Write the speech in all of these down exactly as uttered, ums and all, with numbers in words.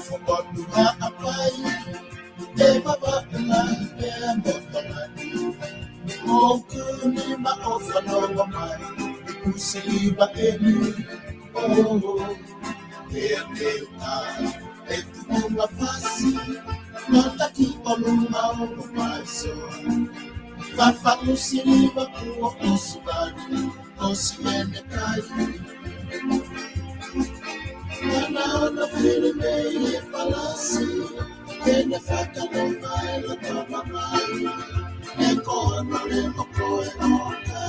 Fokotuʻu haʻapai, ʻe Vavaʻu lahi pea mo Tonga ni. Mou kuni maʻu ʻo fanongo mai, ʻi Pusi Liva ʻeni. ʻO, ʻe te uta, ʻe tuku mafasi, no taki ʻolunga ʻo Lumaisoni. Fafanusi Liva kuo ʻosi vani, ʻosi ʻene kai. Mana ona fili mei he palasi, ke ne fakanonga e loto mamahi. E kono le moko e ʻoka.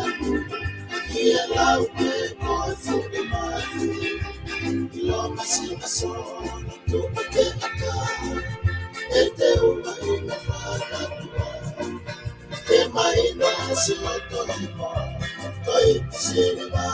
Ia lau ke ko e fuʻu mafi. ʻIlo masi aso na tupu ke aka. E te uma ina fakatua. Ke mai na si loto ipo. Ko i sini ma.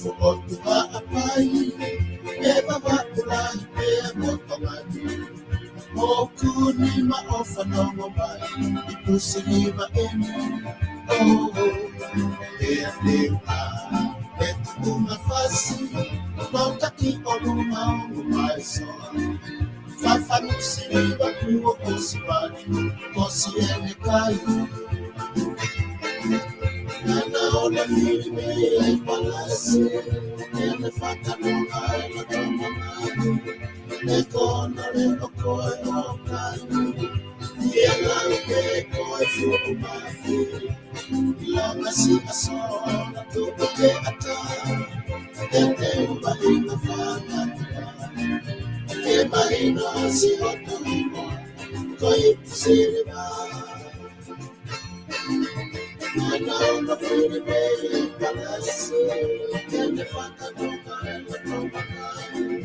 Fokotuʻu haʻapai, ʻe Vavaʻu lahi pea mo Tonga ni. Mou kuni maʻu ʻo fanongo mai, ʻi Pusi Liva ʻeni. ʻO, ʻe te uta, ʻe tuku mafasi, no taki ʻolunga ʻo Lumaisoni. Fafanusi Liva kuo ʻosi vani, ʻosi ʻene kai. Mana ona fili mei he palasi, ke ne fakanonga e loto mamahi. E kono le moko e ʻoka. Ia lau ke ko e fuʻu mafi. ʻIlo masi aso na tupu ke aka. E te uma ina fakatua. Ke mai na si loto ipo. Ko i sini ma. Mana ona fili mei he palasi. Ke ne fakanonga e loto mamahi.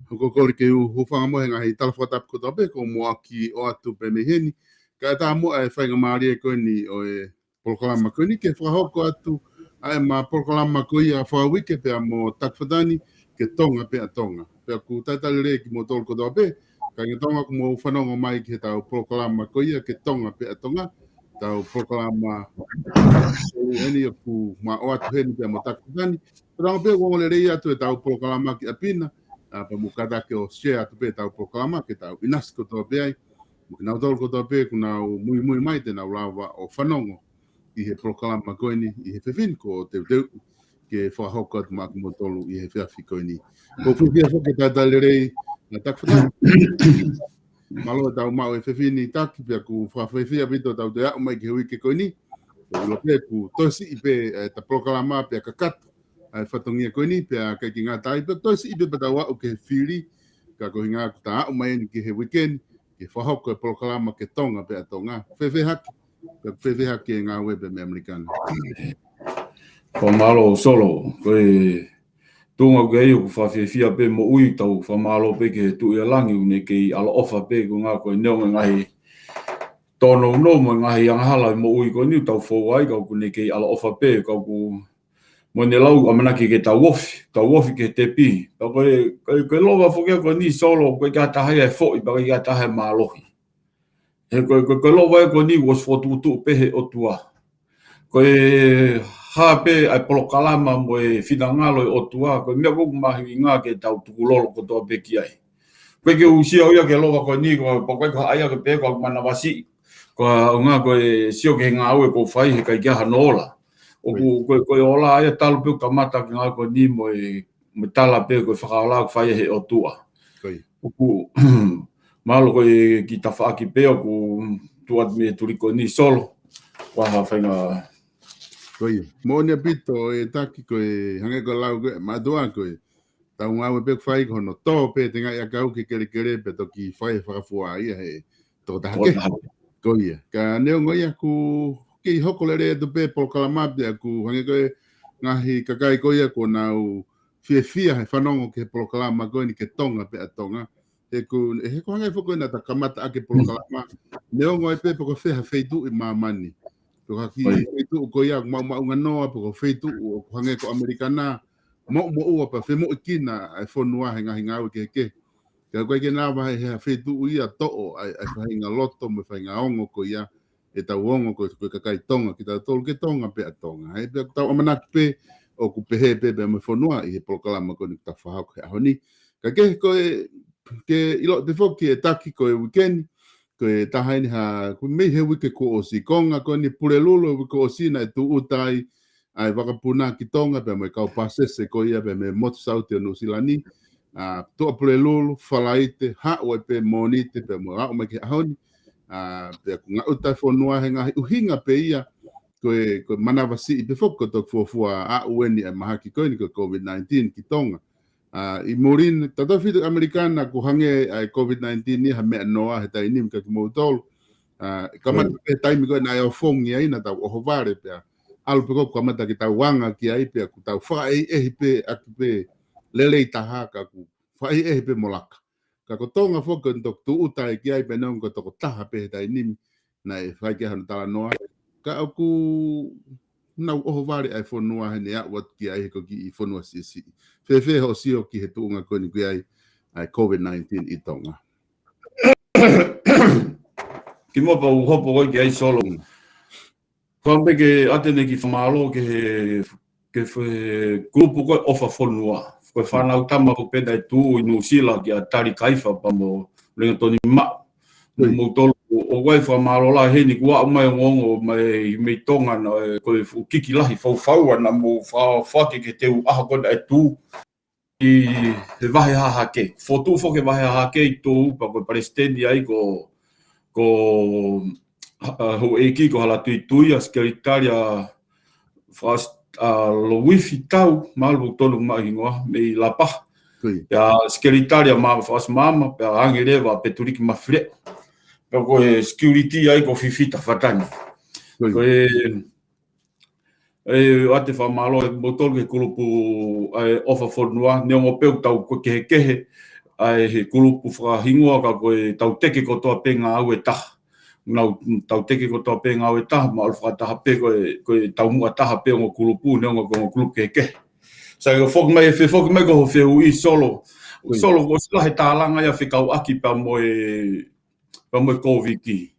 Ko e kole ke u hūfanga mo e ngaahi tala fakatapu kotoa pē, ko e moʻaki ʻoatu pē mei heni. Kae ʻatā muʻa e faingamālie ko eni ʻo e polokalama ko eni ke fakahoko atu ʻa e ma polokalama ko ia fakauike pea mo Takufatani, ke Tonga pē ʻa Tonga. Pea ʻoku talitali lelei kimoutolu kotoa pē, kāinga Tonga, ʻoku mou fanongo mai ki heʻetau polokalama ko ia ke Tonga pē ʻa Tonga, ʻetau polokalama ʻeni ʻoku ma ʻoatu heni pea mo Takufatani. Pea ʻoku ongo lelei atu ʻetau polokalama ki ʻapi na, ā, pea mou kātaki ʻo share atu pē ʻetau polokalama ke tau ʻinasi kotoa pē ai. Mo kinautolu kotoa pē ʻoku nau muimui mai te nau lava ʻo fanongo ʻi he polokalama ko eni ʻi he efiafi ni, ko e teuteu ke fakahoko atu maʻa kimoutolu ʻi he efiafi ko eni. ʻOku ou fiefia foki ke talitali lelei ʻa Takufatani. Mālō ʻetau maʻu e efiafi ni Taki, pea ʻoku fakafiefia ʻaupito ʻetau toe aʻu mai ki he uike ko eni. ʻOku ou ʻilo pē ʻoku toe siʻi pē, ē, ʻeta polokalama pea kakato ʻa e fatongia ko eni, pea ʻikai ke ngata ai, pea toe siʻi pē pea tau aʻu ki he fili, ka ko e ʻuhinga ʻoku ta aʻu mai eni ki he uike ni, ke fakahoko e polokalama ke Tonga pē ʻa Tonga. Fēfē hake, pea fēfē hake e ngāue pē mei ʻAmelika na. Ko mālō Solo, ko e tuʻunga ko ia ʻoku fakafiefia pē moʻui, tau fakamālō pē ki he Tuʻi ʻa Langi, ʻoku ne kei ʻaloʻofa pē, ko e ʻuhinga ko e neongo e ngaahi tōnounou mo e ngaahi angahala ʻi he moʻui ko eni ʻoku tau fou ai, ka ʻoku ne kei ʻaloʻofa pē, ka ʻoku mo ʻene lau ʻamanaki ke tau ofi, tau ofi ki he tepi. Pea ko e, ko e, ko e lova foki ia ko eni Solo, ʻoku ʻikai ha taha ia ʻe foʻi, pea ʻikai ha taha ʻe mālohi. He ko e, ko e, ko e lova ia ko eni kuo ʻosi fokotuʻutuʻu pē ʻe he ʻOtua. Ko e hā pē ʻa e polokalama mo e finangalo ʻo e ʻOtua, ko e meʻa ʻoku mahuʻinga ke tau tukulolo kotoa pē ki ai. Ko e ke usia ʻo ia ke lova ko eni, ko, ko e ko ia ke pē ko ʻeku manavasiʻi, ko e ʻuhinga ko e sio ki he ngāue ʻoku fai he ʻikai ke ʻi ai hano ola. ʻOku, ko, ko e ola ia talu pē ʻeku kamata ki he ngāue ko eni mo e, mo e tala pē ko e fakaola ʻoku fai he ʻOtua. ʻOku, mahalo ko e kiʻi tafaʻaki pē ʻoku tuʻu atu mei he tuli ko eni Solo. Ko e hā e faʻahinga. Ko ia. Moʻoni ʻaupito ʻEtaki ko e hangē ko e lau ko e, mātuʻa ko e. Tau ngāue pē ʻoku fai ko hono tō pē tengaʻi ʻakau ki he kelekele pea toki fai e fakafuaʻia he tokotaha kehe. Ko ia. Ka neongo ia ʻoku kei hoko lelei atu pē polokalama pea ʻoku hangē ko e ngaahi kakai ko ia ʻoku nau fiefia he fanongo ki he polokalama ko eni ki he Tonga pea Tonga. He ʻoku, he ʻoku hangē foki ko e naʻa ta kamata ʻaki e polokalama. Neongo ai pē pe ko fē ha feituʻu ʻi māmani. Pe ko ha kiʻi feituʻu ko ia ʻoku maʻumaʻunga noa, pe ko ha feituʻu ʻoku hangē ko ʻAmelika na, moʻumoʻua pea femoʻuekina ʻa e fonua he ngaahi ngāue kehekehe. Ka ʻoku ʻikai ke nau vahe he ha feituʻu ia toʻo ʻa e, ʻa e faʻahinga loto mo e faʻahinga ongo ko ia, ʻetau ongo ko, ko e kakai Tonga, kitautolu ki he Tonga pea Tonga. He pea ʻoku tau ʻamanaki pē ʻoku pehē pē pea mo e fonua ʻi he polokalama ko eni ʻoku ta fakahoko he ʻaho ni. Ka ke, ko e, ke ʻilo pē foki ʻEtaki ko e uike ni, ko e taha eni ha, ko e mei he uike kuo ʻosi, konga ko eni Pulelulu uike kuo ʻosi naʻe tūʻuta ai ʻa e vakapuna ki Tonga pea mo e kau pāsese ko ia pea mei he motu saute ʻo Nuʻusila ni. ʻA, Tuʻapulelulu, Falaite, haʻu ai pē Mōnite pea mo aʻu mai ki he ʻaho ni. ʻA, pea ʻoku ngaʻuta e fonua he ngaahi ʻuhinga pē ia, ko e, ko e manavasiʻi pē foki ko e toki fuofua aʻu eni ʻa e mahaki ko eni ko e COVID nineteen ki Tonga. ʻA, ʻi muli ni, tautefito ʻAmelika na ʻoku hangē ʻa e COVID nineteen ia ha meʻa noa he taimi ni kia kimoutolu. ʻA, kamata pē taimi ko ē naʻe ʻofongi ai naʻa tau ʻohovale pea ʻalu pē ko ē kamata ke tau anga ki ai pea ʻoku tau fakaʻehiʻehi pē ʻaki pē lelei taha ka ʻoku fakaʻehiʻehi pē mo laka. Ka ko Tonga foki ko e toki tūʻuta ai ki ai pea neongo ko e tokotaha pē he taimi ni naʻe fai ki ai hano talanoa. Ka ʻoku nau ʻohovale ʻa e fonua he naʻe aʻu atu ki ai he ko e kiʻi fonua siʻisiʻi. Fēfē hoʻo sio ki he tuʻunga ko eni ʻoku ʻi ai ʻa e COVID nineteen ʻi Tonga. Kimuʻa pea u hopo ko ē ki ai Solo. Ko e meʻa ke ʻoatu eni e kiʻi fakamālō ki he, ki he kulupu ko e ʻOfa Fonua. Ko e fānau tama ko ē pē naʻe tuʻu ʻi Nuʻusila kia Tali Kaifa pea mo Lenga Toni Maʻu. Mo moutolu ʻoku ou fakamālō lahi heni kuo aʻu mai ongoongo mai mei Tonga na, ē, ko e fuʻu kiki lahi faufaua naʻa mou fa-, foaki ki he teu ʻaho ko ē naʻe tuʻu ʻi he vahe hahake. Fotu foki he vahe hahake ʻi Tuʻu pea ko e palesiteni ai ko, ko, ʻa, houʻeiki ko Halatuituia, sekelitali ʻa Fas-, ʻa Louifi Tau, mālō tonu maʻu hingoa, mei Lapaha. Pea sekelitali ʻa Mama Fas Mama, pea ange leva ʻa Petuliki Mafileʻo. Pea ko e security ai ko Fifita Fatani. Ko e ʻoatu e fakamālō ʻa moutolu ki he kulupu ʻa e ʻOfa Fonua, neongo pē ʻoku tau ko e kehekehe ʻa e he kulupu fakahingoa ka ko e tau teke kotoa pē ngāue taha. Nau tau teke kotoa pē ngāue taha, mo ʻalu fakataha pē ko e, ko e taumuʻa taha pē ongo kulupu, neongo ko e ongo kulupu kehekehe. Sai ko e foki mai, fefoki mai ko ho fehuʻi Solo. Solo, ʻosi lahi e tālanga ia fekauʻaki pea mo e pea mo e Kōviti.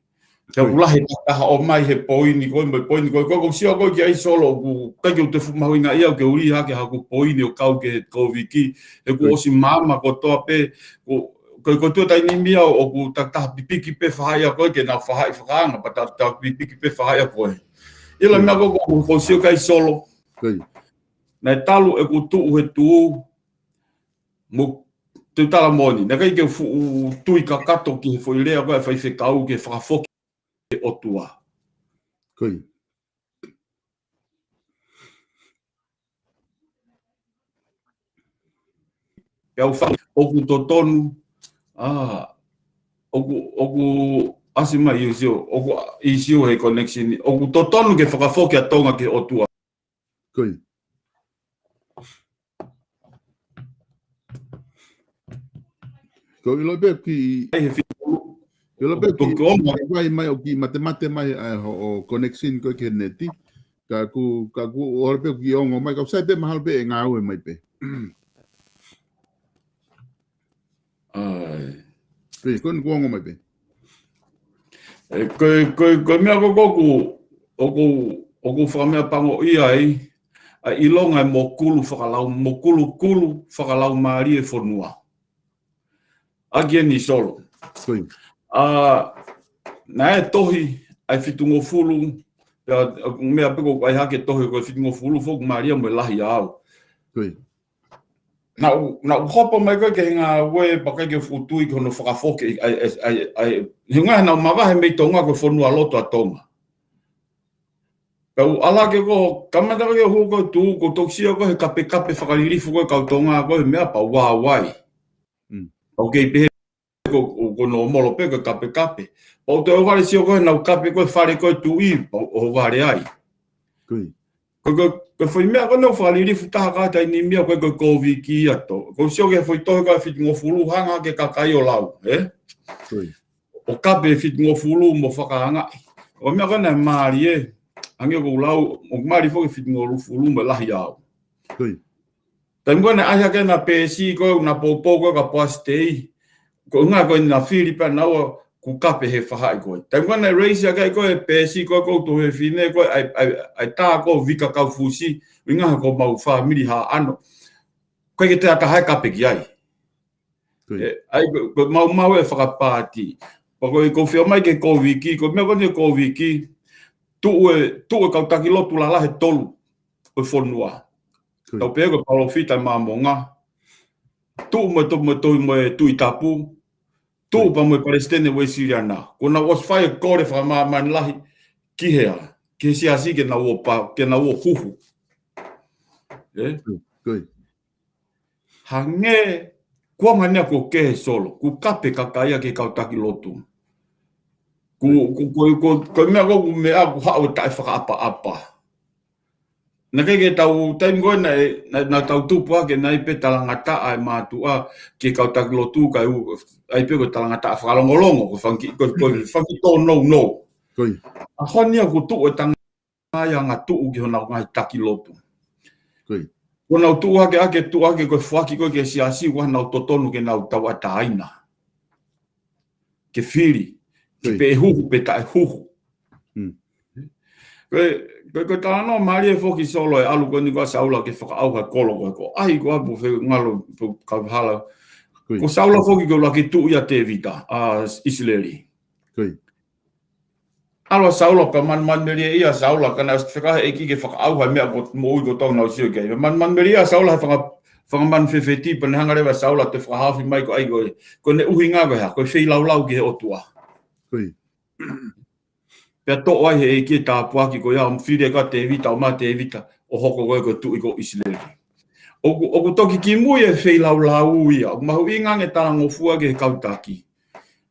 Pea ʻoku lahi e taha ʻomai he poini ko ē, mo e poini ko ē, ko ē, ko e sio ko ē ki ai Solo, ʻoku ʻikai ke u toe fuʻu mahuʻingaʻia au ke u lī hake haku poini ʻo kau ki he Kōviti. He kuo ʻosi maama kotoa pē, ko, ko, ko e tuʻu taimi ni au, ʻoku takitaha pipiki pē fahaʻi ʻa koe ke nau fahaʻi fakaanga, pea takitaha pipiki pē fahaʻi ʻa koe. ʻIlo e meʻa ko ē, ko, ko e sio ki ai Solo. Naʻe talu ʻeku tuʻu he tuʻu, mo te u tala moʻoni, naʻe ʻikai ke u fuʻu tui kakato ki he foʻi lea ko ē ʻa e faifekau ke fakafoki e ʻOtua. Pea u fa-, ʻoku totonu, ʻa, ʻoku, ʻoku ʻasi mai ʻi he sio, ʻoku ʻi he sio he connection, ʻoku totonu ke fakafoki ʻa Tonga ki he ʻOtua. Ko e ʻilo pē ki, ʻilo pē ki, ʻoku ʻi ai mai ʻoku kiʻi matemate mai ʻa e hoʻo connection ko ē ki he neti. Ka ʻoku, ka ʻoku ʻohovale pē ʻoku kiʻi ongo mai, ka ʻoku sai pē mahalo pē ʻe ngāue mai pē. ʻAi. Pē, ko eni kuo ongo mai pē. ʻE, ko e, ko e, ko e meʻa ko ē ʻoku, ʻoku, ʻoku fakameʻapangoʻia ai ʻa e ʻilonga e mokulu fakalau-, mokulukulu fakalaumālie e fonua. ʻAki eni Solo. Ā, naʻe tohi ʻa e fitungofulu, ʻa, ʻa, meʻa pē ko e ʻai hake tohi ko e fitungofulu foki mālie mo e lahi ʻaʻau. Naʻa ku, naʻa ku hopo mai ko ē ki he ngāue pea ʻikai ke u fuʻu tui ki hono fakafoki ʻa e, ʻa e, ʻa e, ʻa e, he ngaahi naʻa ku mavahe mei Tonga ko e fonualoto ʻa Tonga. Pea u ʻalu hake ko, kamata ko ē hū ko ē tuʻu, ko e toki sio ko ē he kapekape fakalilifu ko ē kau Tonga ko ē he meʻa pea u vāvāi. Pea u kei pehē ko, ko, ko hono molo pē ko e kapekape. Pea u toe vale sio ko ē naʻa nau kape ko ē fale ko ē tuʻi, pea u vale ai. Ko, ko, ko e foʻi meʻa ko ē naʻa ku fakalilifu taha ka taimi ni meʻa ko ē ko e Kōviki ʻato. Ko e sio ki he foʻi tohi ko e fitungofulu hanga ke kakai ʻo lau, ē? ʻO kape fitungofulu mo fakaangaʻi. Ko e meʻa ko ē naʻe mālie, hangē ko e lau, ʻoku mālie foki fitungofulu mo e lahi ʻaʻau. Taimi ko ē naʻe ʻai hake ʻena peesi ko ē naʻa poupou ko ē ka poasitei. Ko e ʻuhinga ko ē naʻa fili pē naua kuo kape he faʻahi ko ē. Taimi ko ē naʻe raise hake ai ko ē peesi ko ē ko e tuofefine ko ē ʻai, ʻai, ʻai tā ko ē Vika Kaufusi, ʻuhinga ko homau fāmili Haʻano. ʻIkai ke toe ʻi ai ha taha ʻe kape ki ai. ʻE, ʻai ko, ko e maumau e fakapaati. Pea ko e ʻoku ou fie ʻomai ki he Kōviki, ko e meʻa ko eni Kōviki, tuʻu e, tuʻu e kau taki lotu lalahi ʻe tolu ʻo e fonua. Tau pehē ko e palōfita ʻa e Māmonga. Tuʻu mo e to-, mo e to-, mo e Tuʻi Tapu. Tuʻu pea mo e Palesiteni Uēsiliana. Kuo nau ʻosi fai e kole fakamāmani lahi ki he ʻa, ki he siasi ke nau ō pa-, ke nau ō huhu. ʻE? Hangē, kuonga ni ʻoku kehe Solo, kuo kape kakai ia ki he kau taki lotu. Ko, ko, ko, ko, ko e meʻa ko ē ʻoku meʻa ʻoku haʻu ʻo taʻefakaʻapaʻapa. Naʻe ʻikai ke tau, taimi ko ē naʻe, naʻe, naʻa tau tupu hake naʻe ʻi ai pē talangataʻa e mātuʻa ki he kau taki lotu kae ʻai pē ko e talangataʻa fakalongolongo, ko e fanga kiʻi, ko e, ko e fanga kiʻi tōnounou. ʻAho ni ʻoku tuʻu e tangata ia ʻo tuʻu ki honau ngaahi taki lotu. Ko ʻenau tuʻu hake, hake, tuʻu hake ko e foaki ko ē ki he siasi, ʻoku ʻikai ke nau totonu ke nau tauʻatāina. Ke fili, ke pehē huhu pe taʻehuhu. Ko e, ko e, ko e talanoa mālie foki Solo e ʻalu ko eni ko ē ʻa Saula ke fakaʻauha e kolo ko ē ko ē. ʻAi ko ē ʻapu fe ngalo pe kau hala. Ko Saula foki ko e ʻuluaki tuʻi ʻa Tēvita, ʻa ʻIsileli. ʻAlu ʻa Saula pea manumanumelie ʻia Saula, ka naʻe ʻosi fekau he ʻEiki ke fakaʻauha e meʻa ko ē moʻui ko ē ʻoku nau sio ki ai. Manumanumelie ʻia Saula he fanga, fanga manu fefeti pea ne hanga leva ʻe Saula ʻo toe fakahaofi mai ko ʻai ko ē. Ko ʻene ʻuhinga ko e hā, ko e feilaulau ki he ʻOtua. Pea toʻo ai he ʻEiki e tāpuaki ko ia, ʻo fili ʻe ia ʻa Tēvita, ʻomai ʻa Tēvita ʻo hoko ko ē ko e tuʻi ko ʻIsileli. ʻOku, ʻoku toki kimui e feilaulau ia, ʻoku mahuʻinga ange talangofua ki he kau taki.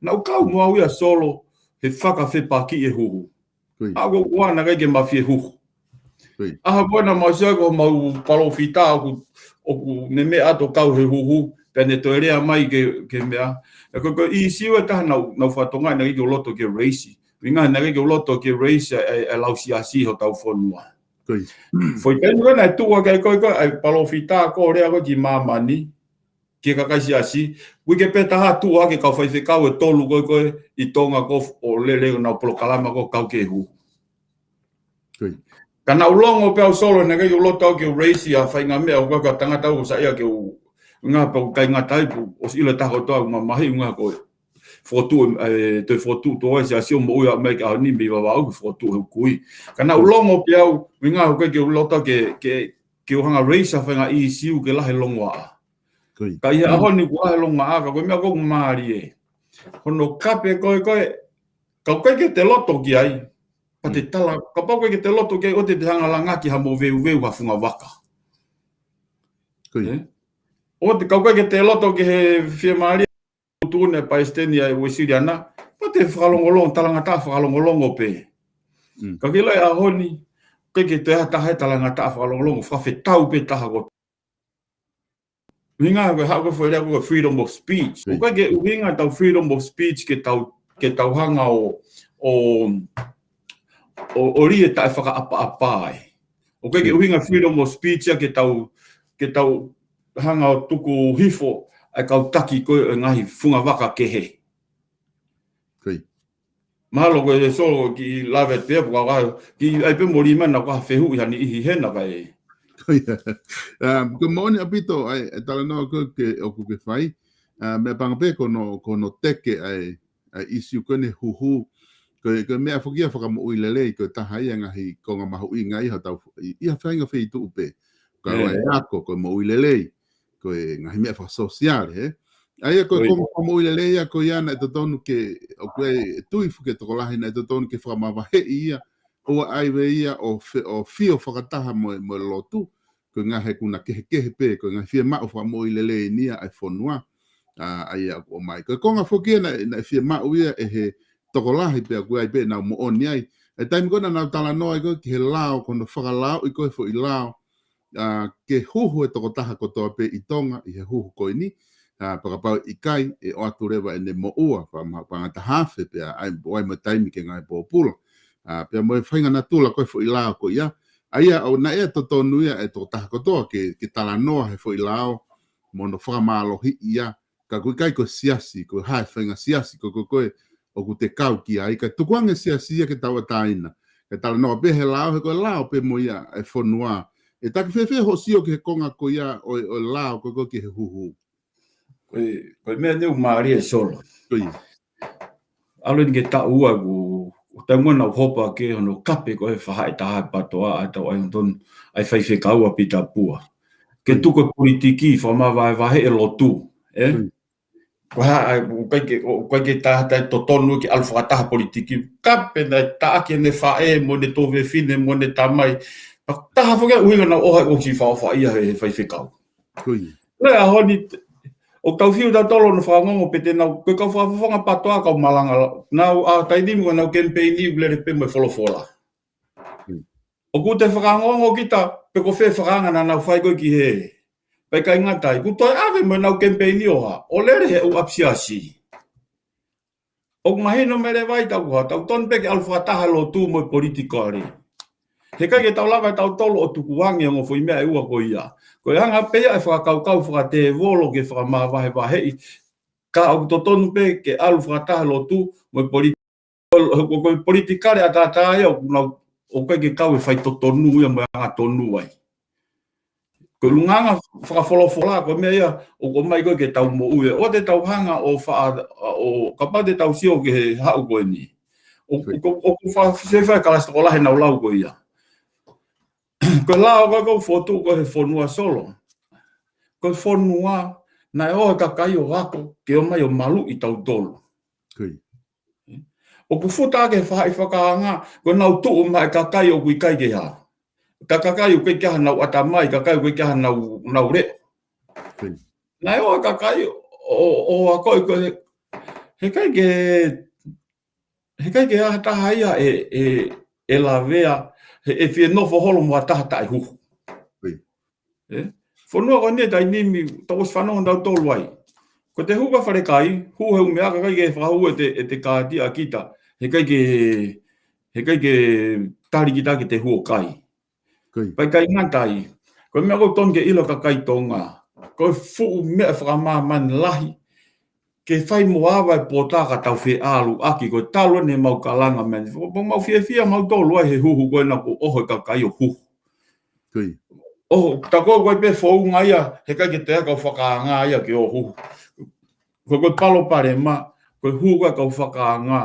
Naʻa ku kau mo au ia Solo he fakafepakiʻi e huhu. ʻA ko ʻoua naʻa ʻikai ke ma fie huhu. ʻAho ko ē naʻa mau sio ko homau palōfita ʻoku, ʻoku ne meʻa atu ʻo kau he huhu, pea ne toe lea mai ki he, ki he meʻa. ʻE ko, ko e ʻīsiu ʻe taha naʻa ku, naʻa ku fakatokangaʻi naʻe ʻikai ke u loto ke raise. ʻUhinga naʻe ʻikai ke u loto ke raise e, e, e lau siasi hotau fonua. Foʻi taimi ko ē naʻe tuʻu hake ai ko ē ko ē ʻa e palōfita ko ē ʻo lea ko ē ki māmani, ki he kakai siasi, uike pē taha tuʻu hake kau faifekau ʻe tolu ko ē ko ē ʻi Tonga ko ē ʻo lele ʻenau polokalama ko ē kau ki he huhu. Ka naʻa ku longo pē au Solo naʻe ʻikai ke u loto au ke u raise ha faʻahinga meʻa, ʻoku ʻikai ko ha tangata ʻoku saiʻia ke u, ʻuhinga pea ʻoku ʻikai ngata ai pē ʻosi ʻilo ʻe he taha kotoa ʻoku mamahiʻi ʻuhinga ko e fokotuʻu, ʻe, toe fokotuʻu ʻe he siasi ʻo moʻui ʻa mai ki he ʻaho ni mei Vavaʻu ke fokotuʻu he ʻoku kui. Ka naʻa ku longo pē au, ʻuhinga ʻoku ʻikai ke u loto ke, ke, ke u hanga raise ha faʻahinga ʻīsiu ke lahi e longoaʻa. Ka ʻi he ʻaho ni kuo lahi e longoaʻa, ka ko e meʻa ko ē ʻoku mālie. Hono kape ko ē ko ē, ka ʻoku ʻikai ke te loto ki ai, pea te tala, kapau ʻoku ʻikai ke te loto ki ai, ʻoua te te hanga langaki ha moveuveu ha fungavaka. ʻOua te, ka ʻoku ʻikai ke te loto ki he fiemālie tuʻutuʻuni ʻa e Palesiteni ʻa e Uēsiliana, pea te fakalongolongo, talangataʻa fakalongolongo pē. Ka ki he ʻaho ni, ʻikai ke toe ʻi ai ha taha ʻe talangataʻa fakalongolongo, fakafetau pē taha ko ʻUhinga ko e haʻu ko ē foʻi lea ko e freedom of speech. ʻOku ʻikai ke ʻuhinga ʻetau freedom of speech ke tau, ke tau hanga ʻo, ʻo, ʻo, ʻo lī e taʻefakaʻapaʻapa ai. ʻOku ʻikai ke ʻuhinga freedom of speech ia ke tau, ke tau hanga ʻo tuku hifo ʻa e kau taki ko ē ʻo e ngaahi fungavaka kehe. Mahalo ko e Solo kiʻi lave pē, pea ko e kiʻi ʻai pē mo lima na ka fehuʻi ha niʻihi hena ka e. Ko ia. Um, ko e moʻoni ʻaupito ʻa e, ʻa e talanoa ko ē ke, ʻoku ke fai. Uh, meʻapango pē ko hono, ko hono teke ʻa e, ʻa e ʻisiū ko eni huhu. Ko e, ko e meʻa foki ia fakamoʻui lelei, ko e taha ia e ngaahi konga mahuʻinga ia ʻi hotau, ʻi, ʻi ha faʻahinga feituʻu pē. Ka ʻoku ʻi ai e ako, ko e moʻui lelei, ko e ngaahi meʻa fakasōsiale, ē? ʻA ia ko e konga fakamoʻui lelei ia ko ia naʻe totonu ke, ʻoku ʻi ai e tui foki e tokolahi naʻe totonu ke fakamavaheʻi ia, ʻo ʻai ʻe ia ʻo fe-, ʻo fio fakataha mo e, mo e lotu, ko e ngaahi ʻuhinga kehekehe pē, ko e ngaahi fiemaʻu fakamoʻui lelei eni ia ʻa e fonua, ʻa, ʻa ia ʻoku ʻomai. Ko e konga foki ia naʻe, naʻe fiemaʻu ia ʻe he tokolahi pea ʻoku ʻi ai pē ʻenau moʻoni ai. ʻI he taimi ko ē naʻa nau talanoa ai ko ē ki he lao, ko hono fakalaoʻi ko ē foʻi lao, ʻa, ke huhu e tokotaha kotoa pē ʻi Tonga, ʻi he huhu ko eni, ʻa, pea kapau ʻe ʻikai, ʻe ʻoatu leva ʻene moʻua, pa ma-, paʻanga ʻe taha afe pea, ʻa ia ʻoku ʻi ai mo e taimi ke ngāue pōpula. ʻA, pea mo e faʻahinga natula ko ē foʻi lao ko ia. ʻA ia, ʻoku, naʻe totonu ia ʻe he tokotaha kotoa ke, ke talanoa he foʻi lao, mo hono fakamālohiʻi ia, ka ʻoku ʻikai ko e siasi, ko e hā e faʻahinga siasi, ko, ko, ko e, ʻoku te kau ki ai, ka tukuange siasi ia ke tauʻatāina. Ke talanoa pē he lao, he ko e lao pē mo ia e fonua. ʻE taki fēfē hoʻo sio ki he konga ko ia ʻo e, ʻo e lao, ko, ko ki he huhu. Ko e, ko e meʻa eni ʻoku mālie Solo. Ko ia. ʻAlu eni ke taʻu ua ku, ʻo taimi ʻoku nau hopo ʻaki hono kape ko e faʻahi ʻe taha e pātoa ʻa e tau ʻai hon ton, ʻa e faifekau ʻa Pita Pua. Ke tuku e politiki, fakamavahevahe e lotu, ē? Ko e hā, ʻa, ʻoku ʻikai ke, ʻoku ʻikai ke taha taʻetotonu ke ʻalu fakataha politiki. Kape naʻe taʻaki ʻene faʻē, mo ʻene tuofefine, mo ʻene tamai. Taha foki ʻuhinga naʻa nau ʻoho ai ʻosi fakaʻofaʻia he, he faifekau. Ko ia. Lea ʻaho ni, ʻoku tau fiu tautolu hono fakangongo pe te nau, ko e kau fakafofonga pātoa kau malanga, nau ʻa taimi ni ko ʻenau kemipeini ʻoku lele pē mo e folofola. ʻOku te fakangongo kita, pe ko fē fakaanga naʻa nau fai ko ē ki hē. Pea ʻikai ngata ai, ʻoku toe ʻave mo ʻenau kemipeini ʻo hā, ʻo lele he ʻū ʻapisiasi. ʻOku mahino mai leva ai tau hā, tau tonu pē ke ʻalu fakataha lotu mo e politikale. He ʻikai ke tau lava ʻe tautolu ʻo tukuange ongo foʻi meʻa ʻe ua ko ia. Ko e anga pē ia e fakakaukau fakatēvolo ke fakamavahevaheʻi. Ka ʻoku totonu pē ke ʻalu fakataha lotu mo e poli-, ko, ko, ko e politikale ʻataʻatā ia ʻoku nau, ʻoku ʻikai ke kau e faitotonu ia mo e angatonu ai. Ko e ʻulungaanga fakafolofola, ko e meʻa ia ʻoku ʻomai ko ē ke tau moʻui. ʻOua te tau hanga ʻo fa-, ʻo kapau te tau sio ki he haʻu ko eni. ʻO, ʻoku, ʻoku fa-, se fai kalasi tokolahi nau lau ko ia. Ko e lao ko ē ʻoku fotu ko ē he fonua Solo. Ko e fonua, naʻe ʻoho e kakai ʻo ako, ke ʻomai ʻo maluʻi tautolu. Ko ia. ʻOku futa ʻaki e faʻahi fakaanga, ko ʻenau tuʻu maʻa e kakai ʻoku ʻikai ke hā. Ka kakai ʻoku ʻikai ke hā honau ʻatamai, kakai ʻoku ʻikai ke hā honau, honau leʻo. Ko ia. Naʻe ʻoho e kakai ʻo, ʻo, ʻo ako ʻi ko ē, he ʻikai ke, he ʻikai ke ʻi ai ha taha ia ʻe, ʻe, ʻe lavea, he, ʻe fie nofo holo mo ha taha taʻehuhu. Ko ia. Ē? Fonua ko eni e taimi ni, tau ʻosi fanongo tautolu ai. Ko ʻete hū ki falekai, hū he ʻū meʻa ka ʻikai ke fakahū ʻete, ʻete kāti ʻa kita, he ʻikai ke, he ʻikai ke tali kita ke te hū ʻo kai. Ko ia. Pea ʻikai ngata ai. Ko e meʻa ʻoku tonu ke ʻilo e kakai Tonga. Ko e fuʻu meʻa fakamāmani lahi. Ke fai mo ava e pota ka tau feʻaluʻaki ko e talu eni ʻemau kalanga mai. Ko, ko ʻemau fiefia mautolu ai he huhu ko ena ʻoku ʻoho e kakai ʻo huhu. Ko ia. ʻOho, tā ko ē ko e pē founga ia, he ʻikai ke toe ʻi ai e kau fakaanga ia ke ʻo huhu. Ko, ko e palopalema, ko e huhu ko ē e kau fakaanga.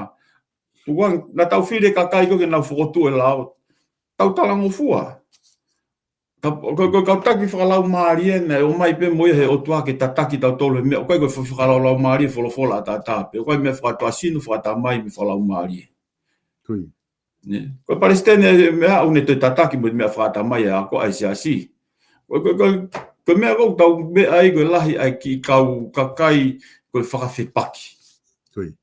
Tukuange, naʻa tau fili e kakai ko ē ke nau fokotuʻu e lao. Tau talangofua. Ka, ko, ko, kau taki fakalaumālie naʻe ʻomai pē mo ia he ʻOtua ke tataki tautolu he meʻa, ʻoku ʻikai ko e fa-, fakalaulaumālie folofola ʻataʻatā pē, ʻoku ʻi ai e meʻa fakatuʻasino, fakatamai mo e fakalaumālie. Ko ia. Nē. Ko e palesiteni e meʻa ʻoku ne toe tataki mo e meʻa fakatamai ʻa e ako ʻa e siasi. Ko, ko, ko, ko e meʻa ʻoku tau meʻa ai ko e lahi ʻa e kiʻi kau kakai ko e fakafepaki. Ko ia.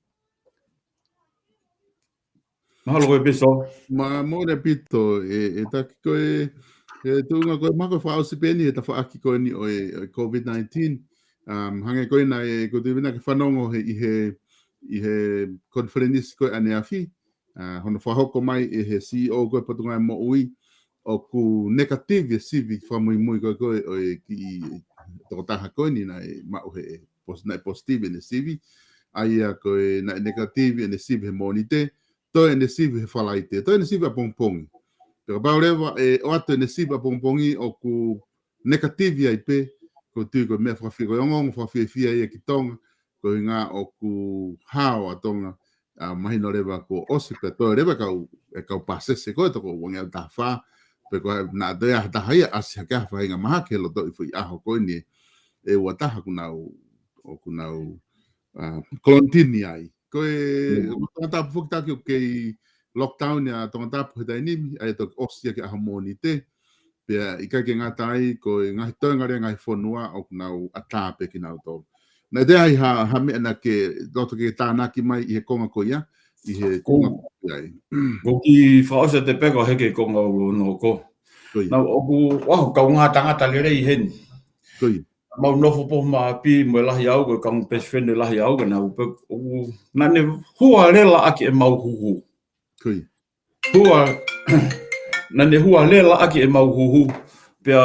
Mahalo ko e peso. Ma, moʻoni ʻaupito, ʻe, ʻe taki ko e, ʻe tuʻunga ko e, mahalo ko e fakaʻosi pē eni he tafaʻaki ko eni ʻo e, ʻo e COVID nineteen. Um, hangē ko ena ʻe, ko e tui vina ke fanongo he, ʻi he, ʻi he konifelenisi ko ē ʻaneafi. Uh, hono fakahoko mai ʻe he C E O ko e Potungāue Moʻui, ʻoku negative e sivi fakamuimui ko ē, ko ē, ʻo e kiʻi tokotaha ko eni naʻe maʻu he, pos-, naʻe positive ʻene sivi. ʻA ia ko e naʻe negative ʻene sivi he Mōnite, toe ʻene sivi he Falaite, toe ʻene sivi ʻapongipongi. Pea kapau leva ʻe ʻoatu ʻene sivi ʻapongipongi ʻoku negative ai pē, ʻoku ou tui ko e meʻa fakafi-, ko e ongoongo fakafiefia ia ki Tonga, ko e ʻuhinga ʻoku hao ʻa Tonga, ʻa, mahino leva kuo ʻosi pē toe leva e kau, e kau pāsese ko e toko ua ngeau taha fā, pe ko e naʻa toe ʻi ai ha taha ia ʻasi hake ha faʻahinga mahaki he lotoʻi foʻi ʻaho ko eni ʻe ua taha ʻoku nau, ʻoku nau, ʻa, kolonitini ai. Ko e, Mm. ko Tongatapu foki taki ʻoku kei lockdown ia Tongatapu he taimi ni, ʻa ia toki ʻosi ia ki he ʻaho Mōnite. Pea ʻikai ke ngata ai, ko e ngaahi toenga lea ngaahi fonua ʻoku nau ʻatā pē kinautolu. Naʻe toe ʻi ai ha, ha meʻa naʻa ke loto ke tānaki mai ʻi he konga ko ia, ʻi he Ko- konga ko ia ai. Ko e kiʻi fakaʻosi atu pē ko e heke konga ʻo noko. Ko ia. Naʻa ʻoku, ʻoku kaungā tangata lelei heni. Ko ia. Mau nofo pē ʻo maʻu pē mo e lahi au, ko e kau best friend e lahi au, ka naʻa ʻoku pē, ʻoku, naʻa ne hua lelei ʻaki ʻemau huhu. Ko ia. Hua, naʻa ne hua lelei ʻaki ʻemau huhu. Pea,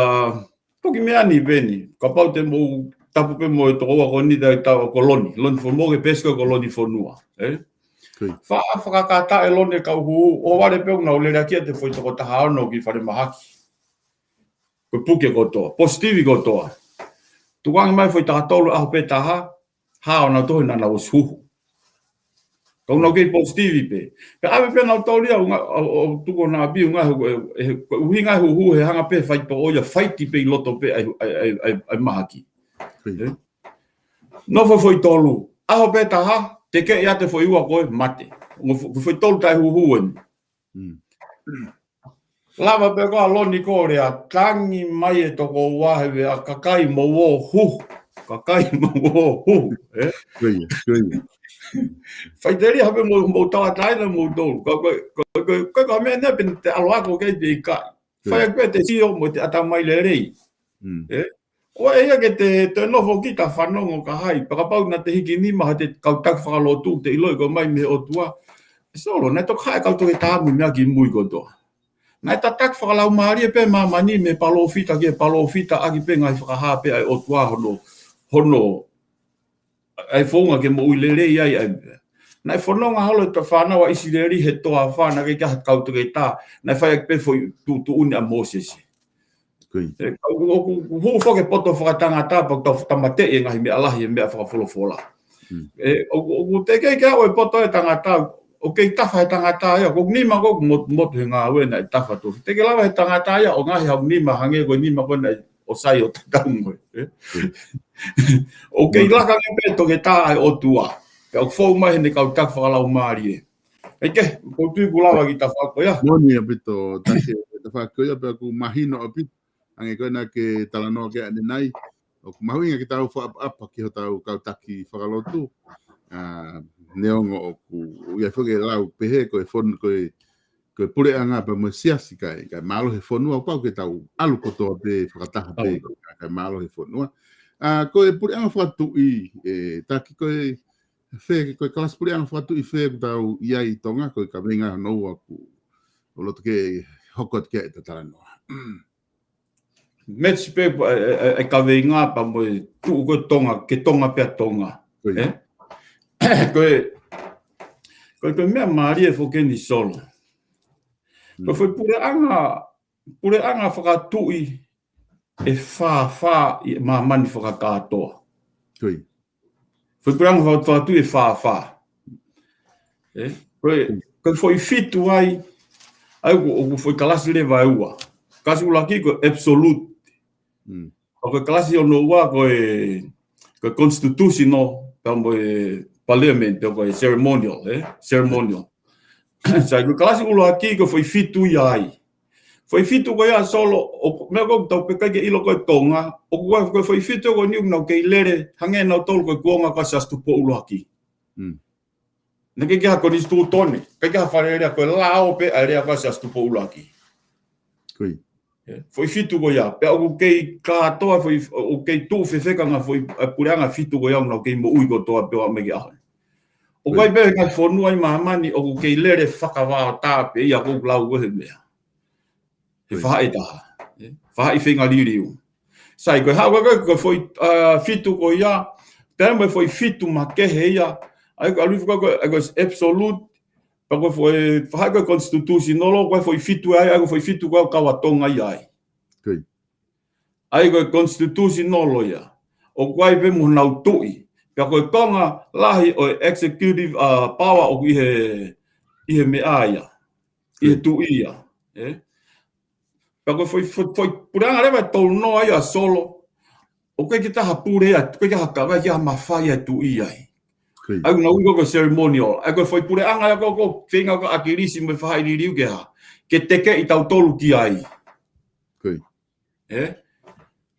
toki meʻa ni pē eni, kapau te mou tapu pē mo e toko ua ko eni te tau ko Loni. Loni fo mo ke pesi ko Loni fonua. Eh? Ko ia. Fa-, fakakata ʻe Loni e kau huhu, ʻo vale pē ʻoku nau lele ʻaki ʻa e foʻi toko taha ono ki falemahaki. Ko e puke kotoa, positive kotoa. Tukuange mai foʻi taha tolu ʻaho pē taha, hao nautolu naʻa nau ʻosi huhu. Ka ʻoku nau kei positive pē. Pea ʻave pē nautolu ia, ʻo nga-, ʻo, ʻo tuku ʻo nau ʻapi, ʻo nga-, ʻe, ʻe, ko e ʻuhinga e huhu he hanga pē faitoʻo ia, faiti pē ʻi loto pē ʻa e, ʻa e, ʻa e, ʻa e, ʻa e mahaki. Ko ia. Eh? Nofo foʻi tolu, ʻaho pē taha, tekeʻi atu e foʻi ua ko e mate. Ko e fo-, ko e foʻi tolu taʻehuhu eni. Mm. Lava pē ko ā Loni ko ē ʻo tangi mai e toko ua he vea, kakai mou ō huhu. Kakai mou ō huhu, eh? Ko ia, ko ia. Faʻiteliha pē mou, mou tauʻatāina moutolu. Ko, ko, ko, ko, ko, ko e meʻa eni pē te ʻalu ʻo ako ki ai pe ʻikai. Ko ia. Fai ʻaki pē ʻete sio mo ʻete ʻatamai lelei. Mm. Eh? ʻOua ʻe ʻai ke te, te nofo ki ta fanongo ka hai, pea kapau naʻa te hiki nima ha ʻete kau taki fakalotu, te ʻiloʻi ko e ʻomai mei he ʻOtua. ʻE Solo, naʻe toki haʻu e kau toketā mo e meʻa ki mui kotoa. Naʻe tataki fakalaumālie pē māmani mei he palōfita ki he palōfita ʻaki pē ngaahi fakahā pē ʻa e ʻOtua hono, hono, ʻa e founga ke moʻui lelei ai, ʻa e, naʻe fononga holo e ta fānau ʻa ʻIsileli he toafa, naʻe ʻikai ke ʻi ai ha kau toketā, naʻe fai ʻaki pē foʻi tuʻutuʻuni ʻa Mōsese. Ko ia. ʻE, ʻoku, ʻoku, ʻoku hū foki e poto fakatangata, pea tau tāmateʻi e ngaahi meʻa lahi, e meʻa fakafolofola. Hmm. ʻE, ʻoku, ʻoku teʻeki ke aʻu e poto e tangata, ʻoku kei tafa he tangata ia, ko e nima ko ē ʻoku mot-, motu he ngāue naʻe tafa tu. Teʻeki lava he tangata ia, ʻo ngaohi haʻu nima hangē ko e nima ko ē naʻe ʻosi ʻo tatau mo ia, eh? Hmm. ʻOku kei Motu. Laka ange pē toketā ʻa e ʻOtua. Pea ʻoku fou mai heʻene kau taki fakalaumālie. ʻEke, ʻoku ou tui kuo lava ki he tafaʻaki ko ia. Moʻoni ʻaupito, Taki, tafaʻaki ko ia pea ʻoku mahino ʻaupito. Hangē ko ena ke talanoa ki ai ʻanenai. ʻOku mahuʻinga ke tau fakaʻapaʻapa ki hotau kau taki fakalotu. ʻA, neongo ʻoku, ʻoku ʻi ai foki e lau pehē ko e fon-, ko e, ko e puleʻanga pea mo e siasi kae, kae mālohi e fonua, pau ke tau ʻalu kotoa pē fakataha pē, ʻalu. Kae, kae mālohi e fonua. ʻA, ko e puleʻanga fakatuʻi, ʻe, Taki ko e, fē, ko e kalasi puleʻanga fakatuʻi fē ʻoku tau ʻi ai ʻi Tonga, ko e kaveinga hono ua ʻoku, ʻoku loto ke hoko atu ki ai ʻeta talanoa. Match pē, ʻe, ʻe, ʻe, ʻe kaveinga pea mo e tuʻu ko e Tonga, ke Tonga pea Tonga. Ko ia. Eh? Ko e, ko e, ko e meʻa mālie foki eni Solo. Ko e Mm. foʻi puleʻanga, puleʻanga fakatuʻi ʻe fāfā ʻi māmani fakakātoa. Ko ia. Foʻi puleʻanga faka-, fakatuʻi ʻe fāfā. Eh? Ko e, ko e foʻi fitu ai, ʻa ia ʻoku, ʻoku foʻi kalasi leva ʻe ua. Kalasi ʻuluaki ko e absolute. Mm. ʻA ia ko e kalasi hono ua ko e, ko e constitutional, pea mo e parliament, pea ko e ceremonial, eh? Ceremonial. Sai, ko e kalasi ʻuluaki ko e foʻi fitu ia ai. Foʻi fitu ko ia Solo, ʻo, meʻa ko ē ʻoku tau pehē ʻikai ke ʻilo ko e Tonga, ʻoku ʻi ai ko e foʻi fitu ko eni ʻoku nau kei lele, hangē nautolu ko e kuonga ko ē ʻa Siaosi Tupou ʻUluaki. Mm. Naʻe ʻikai ke ʻi ai ha konisitūtone, ʻikai ke ʻi ai ha Fale Alea, ko e lao pē ʻa e lea ko ē ʻa Siaosi Tupou ʻUluaki. Ko ia. ʻE, foʻi fitu ko ia, pea ʻoku kei kātoa, foʻi, ʻoku kei tuʻu fefeka ngaahi foʻi, ʻa e puleʻanga fitu ko ia ʻoku nau kei moʻui kotoa pē ʻo aʻu mai ki he ʻaho ni. ʻOku ʻi ai pē ngaahi fonua ʻi māmani ʻoku kei lele fakavaotā pē ia ʻoku lau ko e he meʻa. He faʻahi ʻe taha. ʻE, faʻahi feinga liliu. Sai, ko e haʻu ko e, ko e foʻi, ʻa, fitu ko ia, pea mo e foʻi fitu makehe ia, ʻa ia ko e ʻalu hifo ko e, ko e, ko e absolute, Pea ko e foʻi, faʻahi ko e constitutional, ko e foʻi fitu ai, ʻa ia ko e foʻi fitu ko e kau ʻa Tonga ia ai. ʻA ia ko e constitutional ia. ʻOku ʻi ai pē mo honau tuʻi. Pea ko e konga lahi ʻo e executive, uh, power ʻoku ʻi he, ʻi he meʻa ia. ʻI he tuʻi ia. ʻE? Pea ko e foʻi, foʻi, foʻi puleʻanga leva ʻe tolu noa ia Solo. ʻOku ʻikai ke taha pule ia, ʻoku ʻikai ke ha kavai ke ha mafai ʻa e tuʻi ai. ʻA ia naʻa ku ui ko e ceremonial. ʻA ia ko e foʻi puleʻanga ia ko, ko e feinga ko ē ʻa ʻAkilisi mo e faʻahi liliu ke hā. Ke tekeʻi tautolu ki ai. ʻE?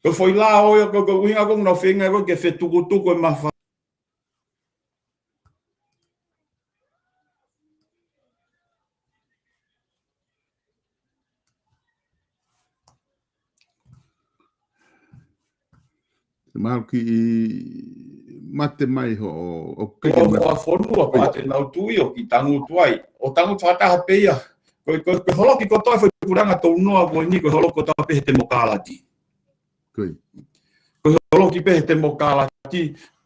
Ko e foʻi lao ia ko, ko e ʻuhinga ko ē naʻa ku feinga ko ē ke fetukutuku e mafai. Mahalo kiʻi mate mai hoʻo, ʻoku ʻikai ke mate. Ko e fonua pea te nau tuʻi ʻoku tangutu ai. ʻO tangutu fakataha pē ia. Ko, ko, ko e holoki kotoa e foʻi puleʻanga tolu noa ko eni ko e holoki kotoa pē he temokalati. Ko e holoki pē he temokalati,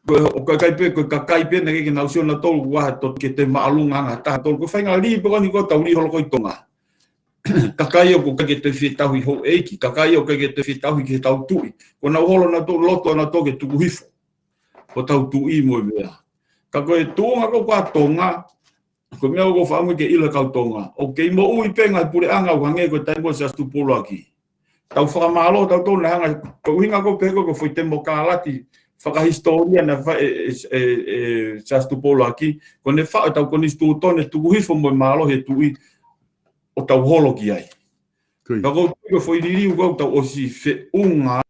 ko e, ʻoku ʻikai pē, ko e kakai pē naʻe ʻikai ke nau sio nautolu ʻoku ʻi ai ha toki ke te māʻolunga ʻa ha taha tolu. Ko e faʻahinga lī pē ko eni ko ʻetau lī holoki ʻi Tonga. Kakai ʻoku ʻikai ke toe fetahi houʻeiki, kakai ʻoku ʻikai ke toe fetahi ki heʻetau tuʻi. Ko ʻenau holo nautolu loto nautolu ke tuku hifo. Ko ʻetau tuʻi mo e meʻa. Ka ko e tuʻunga ko ē ʻa Tonga, ko e meʻa ʻoku ou fakaʻamu ke ʻilo ʻe he kau Tonga. ʻOku kei moʻui pē ngaahi puleʻanga ʻoku hangē ko e taimi ʻo Siaosi Tupou ʻUluaki. Tau fakamālō tautolu naʻe hanga, ko e ʻuhinga ko ē pē ko e foʻi temokalati fakahisitōlia naʻe fai ʻe, ʻe, ʻe, ʻe Siaosi Tupou ʻUluaki, ko ʻene faʻu ʻetau konisitūtone tuku hifo mo e mālohi e tuʻi ʻo tau holo ki ai. Ka ko e foʻi liliu ko ē ʻoku tau ʻosi feʻunga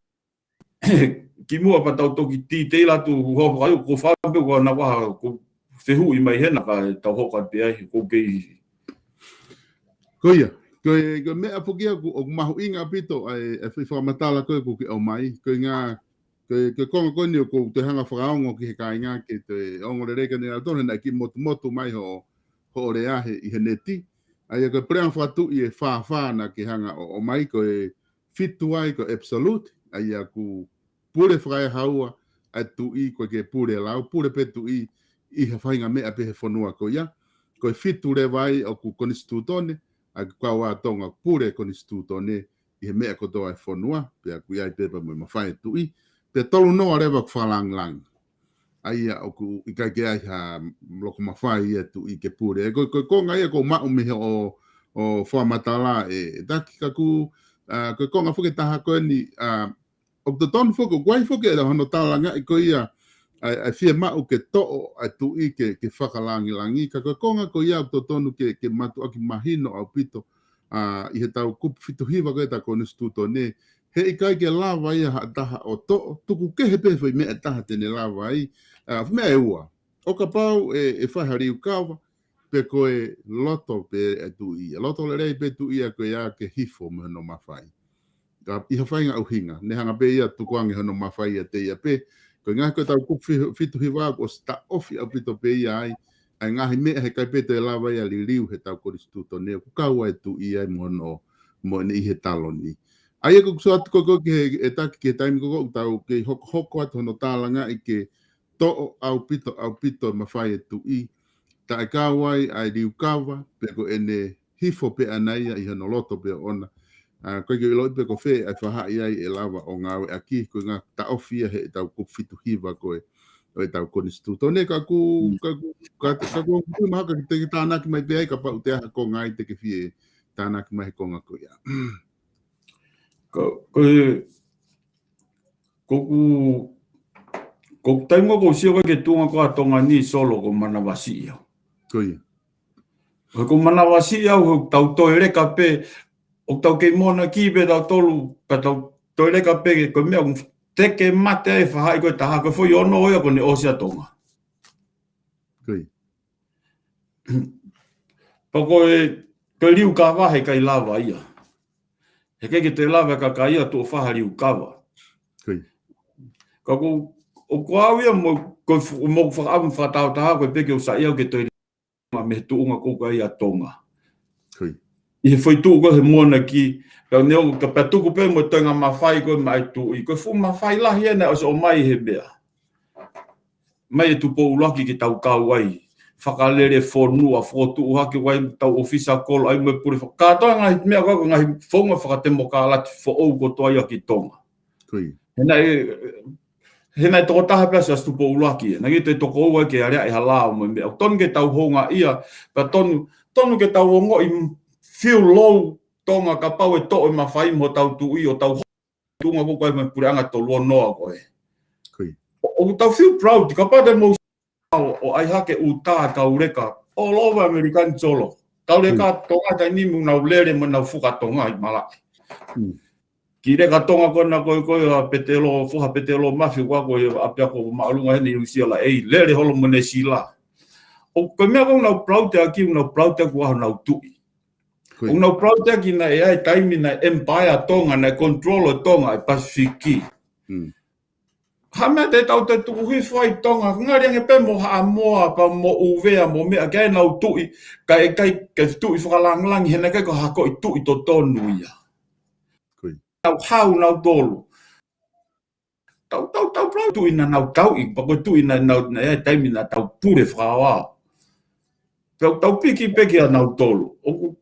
ki muʻa pea tau toki titei atu ho fakaʻu ko fā pe ko na ko ha ko fehuʻi mai hena ka tau hoko atu pē ai ko kei. Ko ia, ko e, ko e meʻa foki ia ʻoku, ʻoku mahuʻinga ʻaupito ʻa e, ʻa e foʻi fakamatala ko ē ʻoku ke ʻomai, ko e ngaahi, ko e, ko e konga ko eni ʻoku ou toe hanga fakaongo ki he kāinga ke toe ongo lelei ka ne au tonu naʻe kiʻi motumotu mai hoʻo, hoʻo lea he, ʻi he neti. ʻA ia ko e puleʻanga fakatuʻi ʻe fāfā naʻa ke hanga ʻo, ʻomai ko e fitu ai ko e absolute, ʻa ia ʻoku pule fakaehaua ʻa e tuʻi ko e ke pule lau, pule pē tuʻi ʻi ha faʻahinga meʻa pē he fonua ko ia. Ko e fitu leva ai ʻoku konisitūtone, ʻa ia ko e kau ʻa Tonga pule konisitūtone ʻi he meʻa kotoa e fonua, pea ʻoku ʻi ai pē pea mo e mafai e tuʻi, pea tolu noa leva ʻoku fakalāngilangi. ʻA ia ʻoku ʻikai ke ʻi ai ha loko mafai ia tuʻi ke pule. ʻE ko, ko e konga ia ʻoku ou maʻu mei hoʻo, hoʻo fakamatala ʻe, ʻe Taki ka ʻoku, ʻa, ko e konga foki ʻe taha ko eni, ʻa, ʻoku totonu foki, ʻoku ʻi ai foki ʻa hono talangaʻi ko ia, ʻa, ʻa e fiemaʻu ke toʻo, ʻa e tuʻi ke, ke fakalāngilangi, ka ko e konga ko ia ʻoku totonu ke, ke mātuʻaki mahino ʻaupito, ʻa, ʻi heʻetau kupu fitu hiva ko ē ʻetau konisitūtone, he ʻikai ke lava ia ha taha ʻo toʻo, tuku kehe pē foʻi meʻa ʻe taha te ne lava ai, ʻa, meʻa ʻe ua. ʻO kapau ʻe, ʻe fai ha liukava, pe ko e loto pē e tuʻi ia. Loto lelei pē tuʻi ia ko ia ke hifo mo hono mafai. Ka ʻi ha faʻahinga ʻuhinga, ne hanga pē ia tukuange hono mafai ia te ia pē. Ko e ngaahi ko ʻetau kupu fi-, fitu hiva ʻoku ʻosi taʻofi ʻaupito pē ia ai. ʻA e ngaahi meʻa he ʻikai pē toe lava ia liliu heʻetau konisitūtone ʻoku kau ai e tuʻi ai mo hono, mo ʻene ʻi he taloni. ʻA ia ko ʻeku sio atu ko ē ki he, ʻe Taki ki he taimi ko ē ʻoku tau kei hokohoko atu hono talangaʻi ke toʻo ʻaupito, ʻaupito e mafai e tuʻi. Taʻe kau ai ʻa e liukava, pe ko ʻene hifo pē ʻana ia ʻi hono loto pē ʻoʻona. ʻA, ʻoku ʻikai ke u ʻiloʻi pe ko fē ʻa e faʻahi ia ʻe lava ʻo ngāueʻaki, ko e ngaahi taʻofi ia heʻetau kupu fitu hiva ko ē ʻo ʻetau konisitūtone ka ʻoku, ka ʻoku, ka, ka ʻoku ou tui mahalo ke te ke tānaki mai pē ai kapau ʻoku ʻi ai ha konga ai te ke fie tānaki mai he konga ko ia. Ko, ko e, ko ʻeku, ko e taimi ʻoku ou sio ko ē ki he tuʻunga ko ē ʻa Tonga ni Solo ʻoku ou manavasiʻi au. Ko ia. ʻOku ou manavasiʻi au, ʻoku tau toe leka pē, ʻoku tau kei moʻona ki pē tautolu, pea tau toe leka pē ke, ko e meʻa ʻoku teke mate ai e faʻahi ko ē ʻe taha, ko e foʻi ono ia ko ʻene ʻosi ʻa Tonga. Ko ia. Pea ko e, ko e liukava he ʻikai lava ia. He ʻikai ke toe lava e kakai ia ʻo tuʻo fai ha liukava. Ko ia. Ka ʻoku, ʻoku ou ia mo, ko e fu-, mo fakaʻamu fakatāutaha ko e pē ke u saiʻia au ke toe ma mei he tuʻunga ko ē ʻa Tonga. Ko ia. ʻI he foʻi tuʻu ko ē he moʻona ki, pea ne o ka pea tuku pē mo e toenga mafai ko ē maʻa e tuʻi. Ko e fuʻu mafai lahi ʻena ʻosi ʻomai he meʻa. Mai ʻe Tupou ʻUluaki ke tau kau ai. fakalele fonua, fokotuʻu hake ʻa e tau ʻōfisa kolo, ʻa e mo e pule faka-, kātoa ngaahi meʻa ko ē, ngaahi founga fakatemokalati foʻou kotoa ia ki Tonga. He naʻe, he naʻe tokotaha pē ʻa Siaosi Tupou ʻUluaki, naʻe ʻikai toe toko ua ke aleaʻi ha lao mo e meʻa. Tonu ke tau houngaʻia, pea tonu, tonu ke tau ongoʻi feel low Tonga kapau ʻe toʻo e mafai mo hotau tuʻi ʻo tau tuʻunga ko ē ʻa e puleʻanga tolu ono ko ē. ʻO, ʻoku tau feel proud, kapau te mou ʻo, ʻo ʻai hake ʻū tā kau leka all over American solo. Kau leka Tonga taimi ni mo nau lele mo nau fuka Tonga ʻi malaʻe. Kiʻi leka Tonga ko ena ko ē, ko ē ʻa Petelo, foha Petelo Mafi ua ko ē ʻapiako māʻolunga heni ʻi Siala ʻEi, lele holo mo ne sila. ʻO ko e meʻa ko ē ʻoku nau proud ʻaki, ʻoku nau proud ʻaki ʻa honau tuʻi. ʻOku nau proud ʻaki naʻe ʻi ai e taimi naʻe empire Tonga, naʻe control ʻe Tonga e Pasifiki. Ha meʻa te tau toe tuku hifo ai Tonga, ngali ange pē mo Haʻamoa, pea mo ʻUvea, mo meʻa, ke ʻi ai ʻenau tuʻi, kae ʻikai ke tuʻi fakalangilangi, he naʻe ʻikai ko ha ko e tuʻi totonu ia. Nau hau nautolu. Tau, tau, tau proud tuʻi naʻa nau tauʻi, pea ko e tuʻi naʻa nau, naʻe ʻi ai e taimi naʻa tau pule fakaʻaoʻao. Pea ʻoku tau piki pē kia nautolu. ʻOku,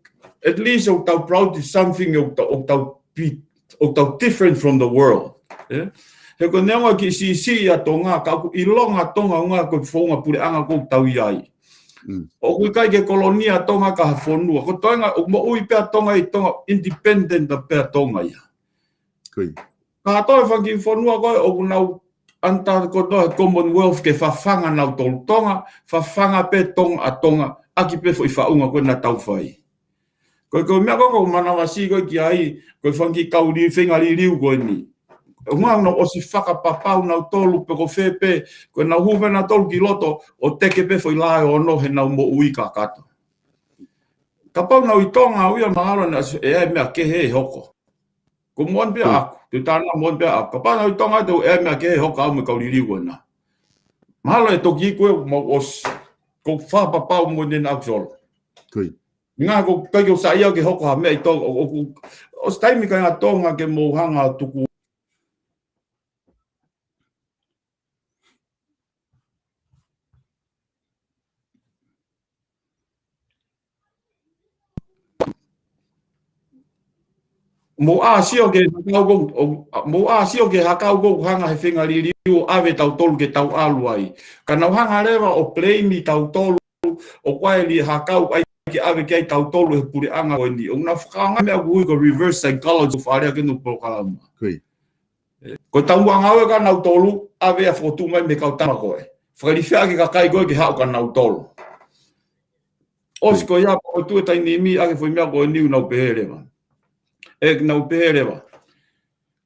at least ʻoku tau proud ʻi something ʻoku tau, ʻoku tau pi-, ʻoku tau different from the world. He ko e neongo e kiʻi siʻisiʻi ʻa Tonga, ka ʻoku ʻilonga ʻa Tonga ʻuhinga ko e founga puleʻanga ʻoku tau ʻi ai. ʻOku ʻikai ke kolonia ʻa Tonga ki ha fonua. Ko e toenga, ʻoku moʻui pē ʻa Tonga ʻi Tonga, independent pē ʻa Tonga ia. Kātoa e fanga kiʻi fonua ko ē ʻoku nau under ko ē he Commonwealth ke fafanga nautolu Tonga, fafanga pē Tonga ʻa Tonga, ʻaki pē foʻi faʻunga ko ē naʻa tau fai. Ko e, ko e meʻa ko ē ʻoku manavasiʻi ko ē ki ai, ko e fanga kiʻi kau li-, feinga liliu ko eni. ʻUhinga ʻoku nau ʻosi fakapapau nautolu pe ko fē pē, ko ʻenau hū pē nautolu ki loto, ʻo teke pē foʻi laʻā ʻe ono heʻenau moʻui kakato. Kapau nau ʻi Tonga au ia mahalo naʻe ʻi ai e meʻa kehe ʻe hoko. Ko e moʻoni pē ʻaʻaku, te u talanoa moʻoni pē ʻaʻaku. Kapau nau ʻi Tonga te u ʻi ai e meʻa kehe ʻe hoko au mo e kau liliu ko ena. Mahalo ʻe toki iku ʻe mau ʻosi, ʻoku ou fakapapau moʻoni ʻaʻaku solo. Ngaahi ʻoku ʻikai ke u saiʻia ke hoko ha meʻa ʻi Tonga, ʻo, ʻoku, ʻosi taimi kāinga Tonga ke mou hanga ʻo tuku Mou ʻā sio ki he hakau ʻoku, ʻo, mou ʻā sio ki he hakau ʻoku hanga he feinga liliu ʻo ʻave tautolu ke tau ʻalu ai. Ka nau hanga leva ʻo blame tautolu, ʻoku ʻi ai e hakau ʻai ke ʻave ki ai tautolu he puleʻanga ko eni. ʻOku nau fakaʻaongaʻi e meʻa ʻoku ui ko e reverse psychology ʻoku fakalea ki heʻenau polokalama. Ko e taumuʻa ngāue kia nautolu, ʻave ʻo fokotuʻu mai mei he kau tama ko ē. Fakalifeʻaki e kakai ko ē ke haʻu kia nautolu. ʻOsi ko ia, ko e tuʻu e taimi ni, ʻa e foʻi meʻa ko eni ʻoku nau pehē leva. ʻE, nau pehē leva.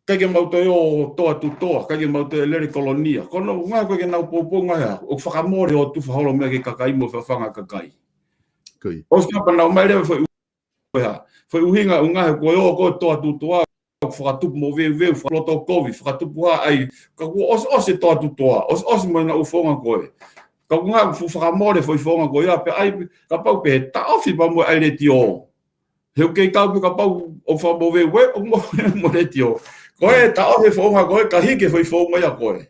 ʻIkai ke mau toe ō toa tu toa, ʻikai ke mau toe lele kolonia. Ko hono ʻuhinga ko ē ke nau poupou ngaahi ʻaho, ʻo fakamole ʻo tufa holo meʻa ki he kakai mo fafanga kakai. ʻOsi ko ia pea nau ʻomai leva foʻi ʻuhinga, foʻi ʻuhinga ʻoku ngaahi ko ē ʻo ko e toa tu toa, fakatupu moveuveu, fakaloto kovi, fakatupu hā ai, ka kuo ʻosi, ʻosi e toa tu toa, ʻosi, ʻosi mo ʻenau founga ko ē. Ka kuo ngaahi fuʻu fakamole foʻi founga ko ia, pea ʻai, kapau pē taʻofi pea mo e ʻai letiō. He ʻoku kei kau pē kapau ʻoku fakamoveuveu, ʻoku mo, mo letiō. Ko e taʻofi e founga ko ē, ka hiki e foʻi founga ia ko ē.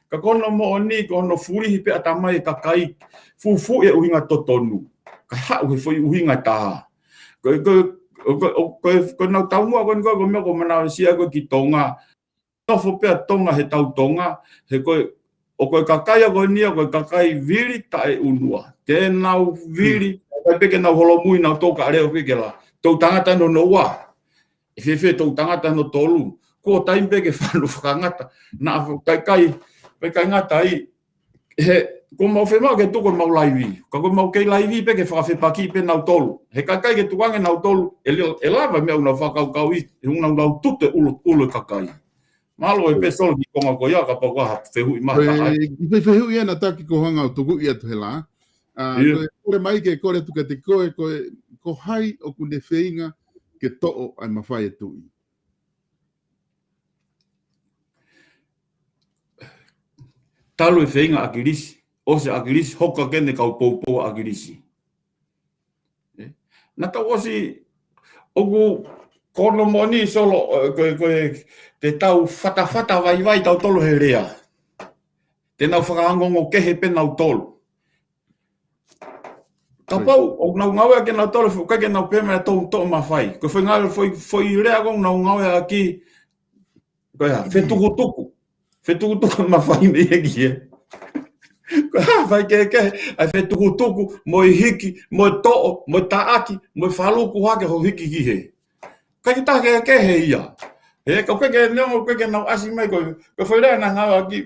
Ka ko hono moʻoni, ko hono fulihi pē ʻatamai e kakai, fufuʻi e ʻuhinga totonu. Ka haʻu he foʻi ʻuhinga taha. Ko, ko, ko, ko, ko, ko ʻenau taumuʻa ko eni ko e, ko e meʻa ʻoku manavasiʻi ko ē ki Tonga. Nofo pē ʻa Tonga he tau Tonga, he ko e, ʻo ko e kakai ʻa ko eni ia, ko e kakai vili taʻeʻunua. Te nau vili, ʻikai pē ke nau holomui nautolu ka leo pē ke la. Toʻutangata hono ua. ʻE fēfē toʻutangata hono tolu. Kuo taimi pē ke fano fakangata. Naʻa fo-, kai, kai, kai ngata ai. He, ko mau fēmau ke tuku mau laivi. Ka ko mau kei laivi pē ke fakafepaki pē nautolu. He kai kai ke tuku ange nautolu. ʻE li-, ʻe lava meʻa ʻoku nau fakakaukauʻi. He ʻoku nau lau tute ʻulu, ʻulu e kakai. Mālō e pē solo ki he konga ko ia kapau ko ha fehuʻi mai. Ko e, taha ai. Ko e fehuʻi ena taki ko hanga ʻo tuku ia tu he la. ʻA, ko e kole mai ke kole atu kiate koe, ko e, ko hai ʻoku ne feinga ke toʻo ʻa e mafai e tuʻi. Talu e feinga ʻa ʻAkilisi, ʻosi ʻa ʻAkilisi, hoko ʻa ʻene kau poupou ʻa ʻAkilisi. ʻE? Naʻa tau ʻosi, ʻoku, ko hono moʻoni solo, ʻe, ko e, ko e, te tau fatafata vaivai tautolu he lea. Te nau fakaongoongo kehe pē nautolu. Kapau ʻoku nau ngāueʻaki ʻenau tolo, ʻoku ʻikai ke nau pehē mai ʻe toʻo, toʻo mafai. Ko e foʻi ngāue, foʻi, foʻi lea ʻoku nau ngāueʻaki, ko e hā, fetukutuku. Fetukutuku mafai mei hē ki hē. Ko e hā, faikehekehe ʻa e fetukutuku, mo e hiki, mo e toʻo, mo e taʻaki, mo e faluku hake hoʻo hiki ki hē. ʻIkai ke taha kehekehe ia. He, ka ʻoku ʻikai ke, neongo ʻoku ʻikai ke nau ʻasi mai ko, ko e foʻi lea naʻa nau ngāueʻaki,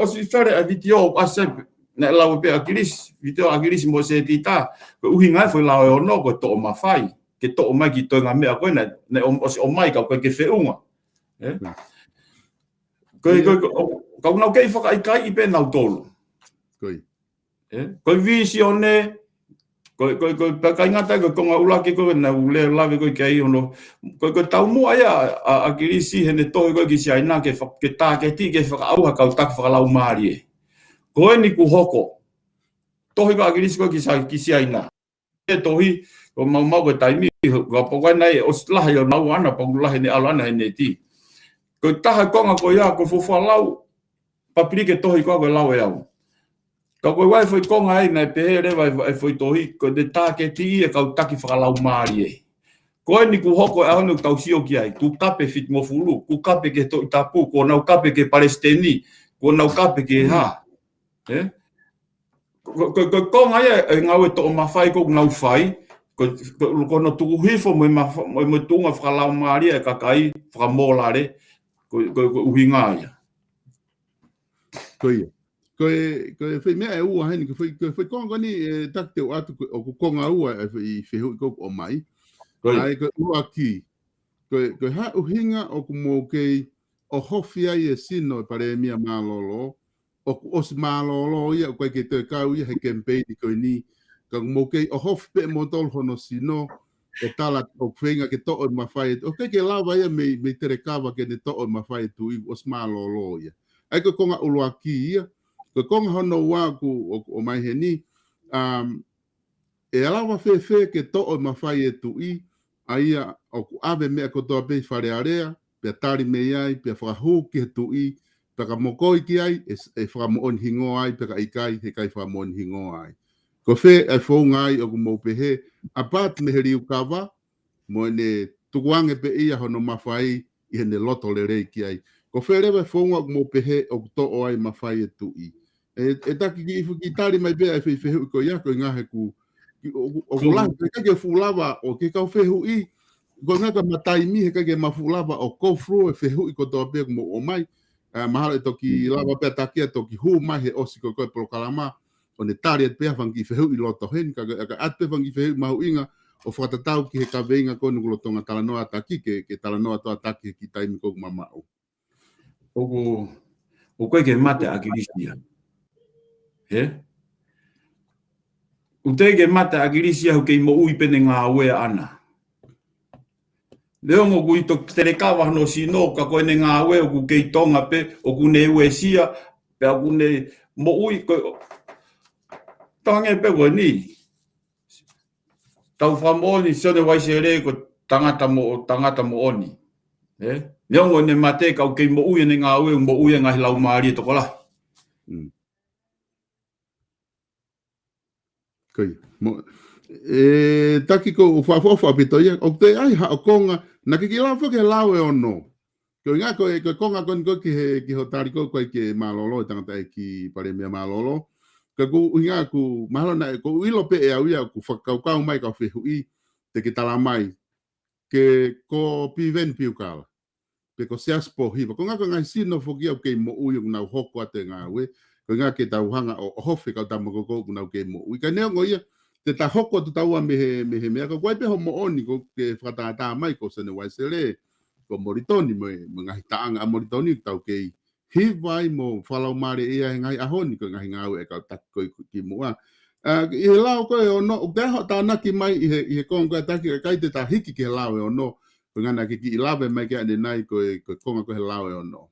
ʻosi fele ʻa e vitiō ʻoku ʻasi ai pē, naʻe lau pē ʻe ʻAkilisi, vitiō ʻa ʻAkilisi mo Setita, ko e ʻuhinga e foʻi lao ʻe ono, ko e toʻo mafai. Ke toʻo mai ki he toenga meʻa ko ē naʻe, naʻe ʻo-, ʻosi ʻomai ka ʻoku ʻikai ke feʻunga. Ē? Mm. Ko e, ko e, ko e, ʻo, ka ʻoku nau kei fakaʻikaiʻi pē nautolu. Ko ia. Ē? Ko e vīsone, ko e, ko e, ko e, pea ʻikai ngata ai, ko e konga ʻuluaki ko ē naʻa ku lave ko ē ki ai hono, ko e, ko e taumuʻa ia ʻa, ʻa ʻAkilisi heʻene tohi ko ē ki Siaina ke fa-, ke tāketi ke fakaʻauha kau taki fakalaumālie. Ko eni kuo hoko. Tohi ko ē ʻa ʻAkilisi ko ē ki Sa-, ki Siaina. E tohi, ko e maumau ko e taimi, ka pau ko ē naʻe ʻosi lahi ʻo nau ana, pau lahi ʻene ʻalu ʻana he neti. Ko e taha konga ko ia, ko e fuofua lau, papilike tohi ko ē ko e lau ʻe au. Ka ko e ʻi ai e foʻi konga ai, naʻe pehē leva e, e foʻi tohi, ko ʻene tāketi ia e kau taki fakalaumālie. Ko eni kuo hoko e ʻaho ni ʻoku tau sio ki ai, kuo kape fitungofulu, kuo kape ki he Tohi Tapu, kuo nau kape ki he palesiteni, kuo nau kape ki he hā. Ē? Ko, ko, ko, ko e konga ia e ngāue toʻo mafai ʻoku nau fai, ko, ko, ko hono tuku hifo mo e mafa-, mo e, mo e tuʻunga fakalaumālie e kakai fakamōlale, ko, ko, ko e ʻuhinga ia. Ko ia. Ko e, ko e foʻi meʻa ʻe ua heni, ko e foʻi, ko e foʻi konga ko eni ʻe Taki te u ʻoatu ko, ʻoku konga ua e foʻi fehuʻi ko ē ʻoku ʻomai. Ko ia. ʻA ia ko e ʻuluaki, ko e, ko e hā e ʻuhinga ʻoku mou kei ʻohofi ai e sino e Palēmia mālōlō, ʻoku ʻosi mālōlō ia, ʻoku ʻikai ke toe kau ia he kemipeini ko eni, ka ʻoku mou kei ʻohofi pē moutolu hono sino, ʻo tala ʻoku feinga ke toʻo e mafai, ʻoku ʻikai ke lava ia mei, mei Telekava ke ne toʻo e mafai e tuʻi, ʻosi mālōlō ia. ʻA ia ko e konga ʻuluaki ia, ko e konga hono ua ʻoku, ʻoku ʻomai heni, um, ʻe lava fēfē ke toʻo e mafai e tuʻi, ʻa ia ʻoku ʻave meʻa kotoa pē ʻi Fale Alea, pea tali mei ai, pea fakahū ki he tuʻi, pea ka mokoi ki ai, ʻe, ʻe fakamoʻoni hingoa ai, pea ka ʻikai, heʻikai fakamoʻoni hingoa ai. Ko fē e founga ai ʻoku mou pehē, apart mei he liukava, mo ʻene tukuange pē ia hono mafai ʻi heʻene loto lelei ki ai. Ko fē leva e founga ʻoku mou pehē ʻoku toʻo ai mafai e tuʻi. ʻE, ʻe Taki kiʻi fu-, kiʻi tali mai pē ʻa e foʻi fehuʻi ko ia, ko e ʻuhinga he ʻoku, ki-, ʻoku, ʻoku lahi, ʻikai ke fuʻu lava ʻo ke kau fehuʻi, ko e ʻuhinga ko e mataimi heʻikai ke ma fuʻu lava ʻo go through e fehuʻi kotoa pē ʻoku mou ʻomai. ʻE, mahalo ʻe toki lava pē ʻa Taki ʻo toki hū mai he ʻosi ko ē ko ē polokalama, ʻo ne tali atu pē ʻa e fanga kiʻi fehuʻi loto heni, ka, ka, ka ʻoatu pē fanga kiʻi fehuʻi mahuʻinga, ʻo fakatatau ki he kaveinga ko ē ʻoku lolotonga talanoa ʻa Taki, ke, ke talanoa atu ʻa Taki he kiʻi taimi ko ē ʻoku mamaʻo. ʻOku, ʻoku ʻikai ke mate ʻa ʻAkilisi ia. Hē? ʻOku teʻeki ke mate ʻa ʻAkilisi ia he ʻoku kei moʻui pē ʻene ngāue ʻaʻana. Neongo ʻoku ʻi Toki Telekava hono sino ka ko ʻene ngāue ʻoku kei Tonga pē, ʻoku ne uesia, pea ʻoku ne moʻui ko e, tau hangē pē ko eni. Tau fakamoʻoni, Sione Uaisele ko e tangata mo-, tangata moʻoni. Ē? Neongo ʻene mate ka ʻoku kei moʻui ʻene ngāue, moʻui e ngaahi laumālie tokolahi. Mm. Ko ia. Mo-, ʻe, Taki ko u fakaʻofoʻofa ʻaupito ia, ʻoku toe ʻi ai haʻo konga, naʻa ke kiʻi lava ki he lao ʻe ono. Ko e ʻuhinga ko e, ko e konga ko eni ko ē ki he, ki hoʻo tali ko ē ko e ke mālōlō, e tangataʻeiki palēmia mālōlō. Ka ko e ʻuhinga ʻoku mahalo naʻe, ʻoku ou ʻilo pē ʻe au ia, ʻoku fakakaukau mai kau fehuʻi, te ke tala mai. Ke ko Piveni Piukala. Pe ko Siaosi Pōhiva. Ko e ʻuhinga ko e ngaahi sino foki ia ʻoku kei moʻui ʻoku nau hoko atu e ngāue. Ko e ʻuhinga ke tau hanga ʻo, ʻo ʻohofi e kau tama ko ē ʻoku nau kei moʻui. Ka neongo ia, te ta hoko atu taua mei he, mei he meʻa. Ka ʻoku ʻi ai pē hoʻo moʻoni ʻoku ke fakatātā mai ko Sione Uaisele, ko Molitoni mo e, mo e ngaahi taʻanga ʻa Molitoni ʻoku tau kei hiva ai mo fakalaumālie ia he ngaahi ʻaho ni ko e ngaahi ngāue ʻa e kau taki ko ē ki muʻa. ʻA, ʻi he lao ko ē ʻe ono, ʻoku te ʻi ai haʻo tānaki mai ʻi he, ʻi he konga ko ē ʻa Taki, kae ʻikai te ta hiki ki he lao ʻe ono, ko e ʻuhinga naʻa ke kiʻi lave mai ki ai ʻanenai ko e, ko e konga ko ē he lao ʻe ono.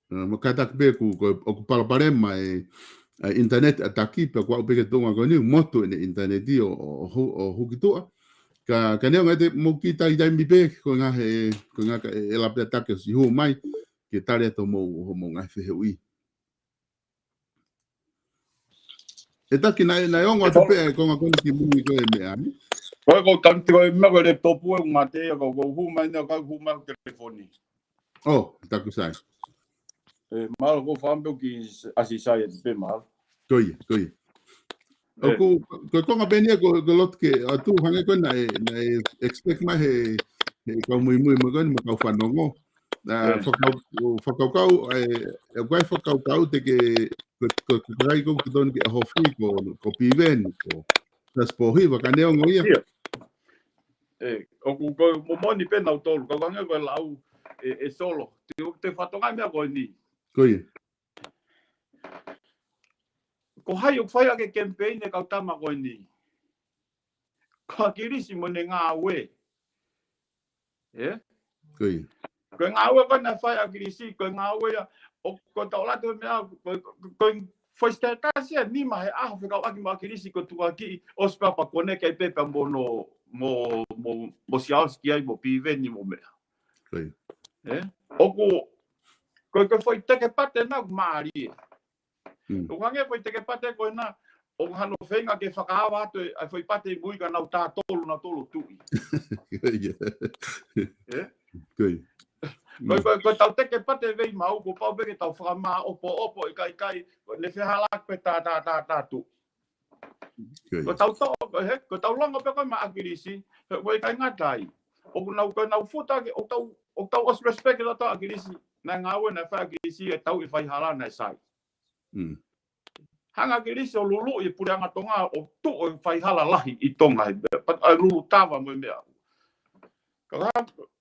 ʻA, mo e kātaki pē ʻoku, ko, ʻoku palopalema e, e ʻinitaneti ʻa Taki, pea ʻoku aʻu pē ki he tuʻunga ko eni, motu ʻene ʻinitaneti ʻo, ʻo, ʻo hu-, ʻo hū ki tuʻa. Ka, ka neongo ia te mou kiʻi tali taimi pē, ko e ʻuhinga he, ko e ʻuhinga ka ʻe, ʻe lava pē ʻa Taki ʻosi hū mai. ke tali atu mo hoʻomou ngaahi fehuʻi. ʻE taki naʻe, naʻe ongo atu pē ʻa e konga ko eni ki mui ko e meʻa ni. Ko e ko tanti ko e meʻa ko e laptop ʻe ʻunga te ia ko ko hū mai nei ka hū mai telefoni. ʻO, taku sai. ʻE, mālō ko fāmili ki ʻasi sai atu pē mālō. Ko ia, ko ia. ʻOku, ko e konga pē eni ia ko, ko lotu ke, ʻa tu hangē ko ena ʻe, naʻe expect mai he, he kau muimui mo ko eni mo kau fanongo. Na, fakau, fakau kau, ʻe, ʻe, ko e fakau kau te ke, ko, ko, ko, ko, ko, ko, ko, ko, ko Piveni, ko, tas pohi, vaka neongo ia. ʻE, ʻoku ko momoni pē nautolu, ka hangē ko e lau, ʻe, ʻe Solo. Te, te fatonga meʻa ko eni. Ko ia. Ko hai ʻoku fai ʻa e campaign ʻe kau tama ko eni. Ko ʻAkilisi mo ʻene ngāue. ʻE? Ko ia. Ko e ngāue ko ena fai ʻAkilisi, ko e ngāue ia, ʻo ko tau latu meʻa, ko, ko, ko, ko e foʻi status ia, nima he ʻaho fekauʻaki mo ʻAkilisi ko tuaki, ʻosi pē pea connect ai pē pea mo no, mo, mo, mo Siaosi ki ai, mo Piveni mo meʻa. Ko ia. ʻE? ʻOku, ko, ko e foʻi teke pate na ʻoku mālie. ʻOku hangē foʻi teke pate ko ena, ʻoku hano feinga ke fakaava atu ʻa e foʻi pate ʻi mui ka nau tā tolu, nau tolu tuʻi. ʻE? Ko, ko, ko tau teke pate vei mau, ko pau pē ke tau fakamā opo, opo, ʻikai, ʻikai, ko ne fehala pē tā, tā, tā, tā tuʻi. Ko tau toʻo, ko he, ko tau longo pē ko ma ʻAkilisi, he ko ʻikai ngata ai. ʻOku nau, ko nau futa ke, ʻo tau, ʻo tau ʻosi respect ke tau ʻAkilisi, naʻe ngāue naʻe fai ʻAkilisi, ʻe tau ʻi faihala naʻe sai. Hanga ʻAkilisi ʻo lulu ʻi puleʻanga Tonga ʻo tuʻu ʻi faihala lahi ʻi Tonga he meʻa, pat ʻa lulu tava mo e meʻa. Ka la,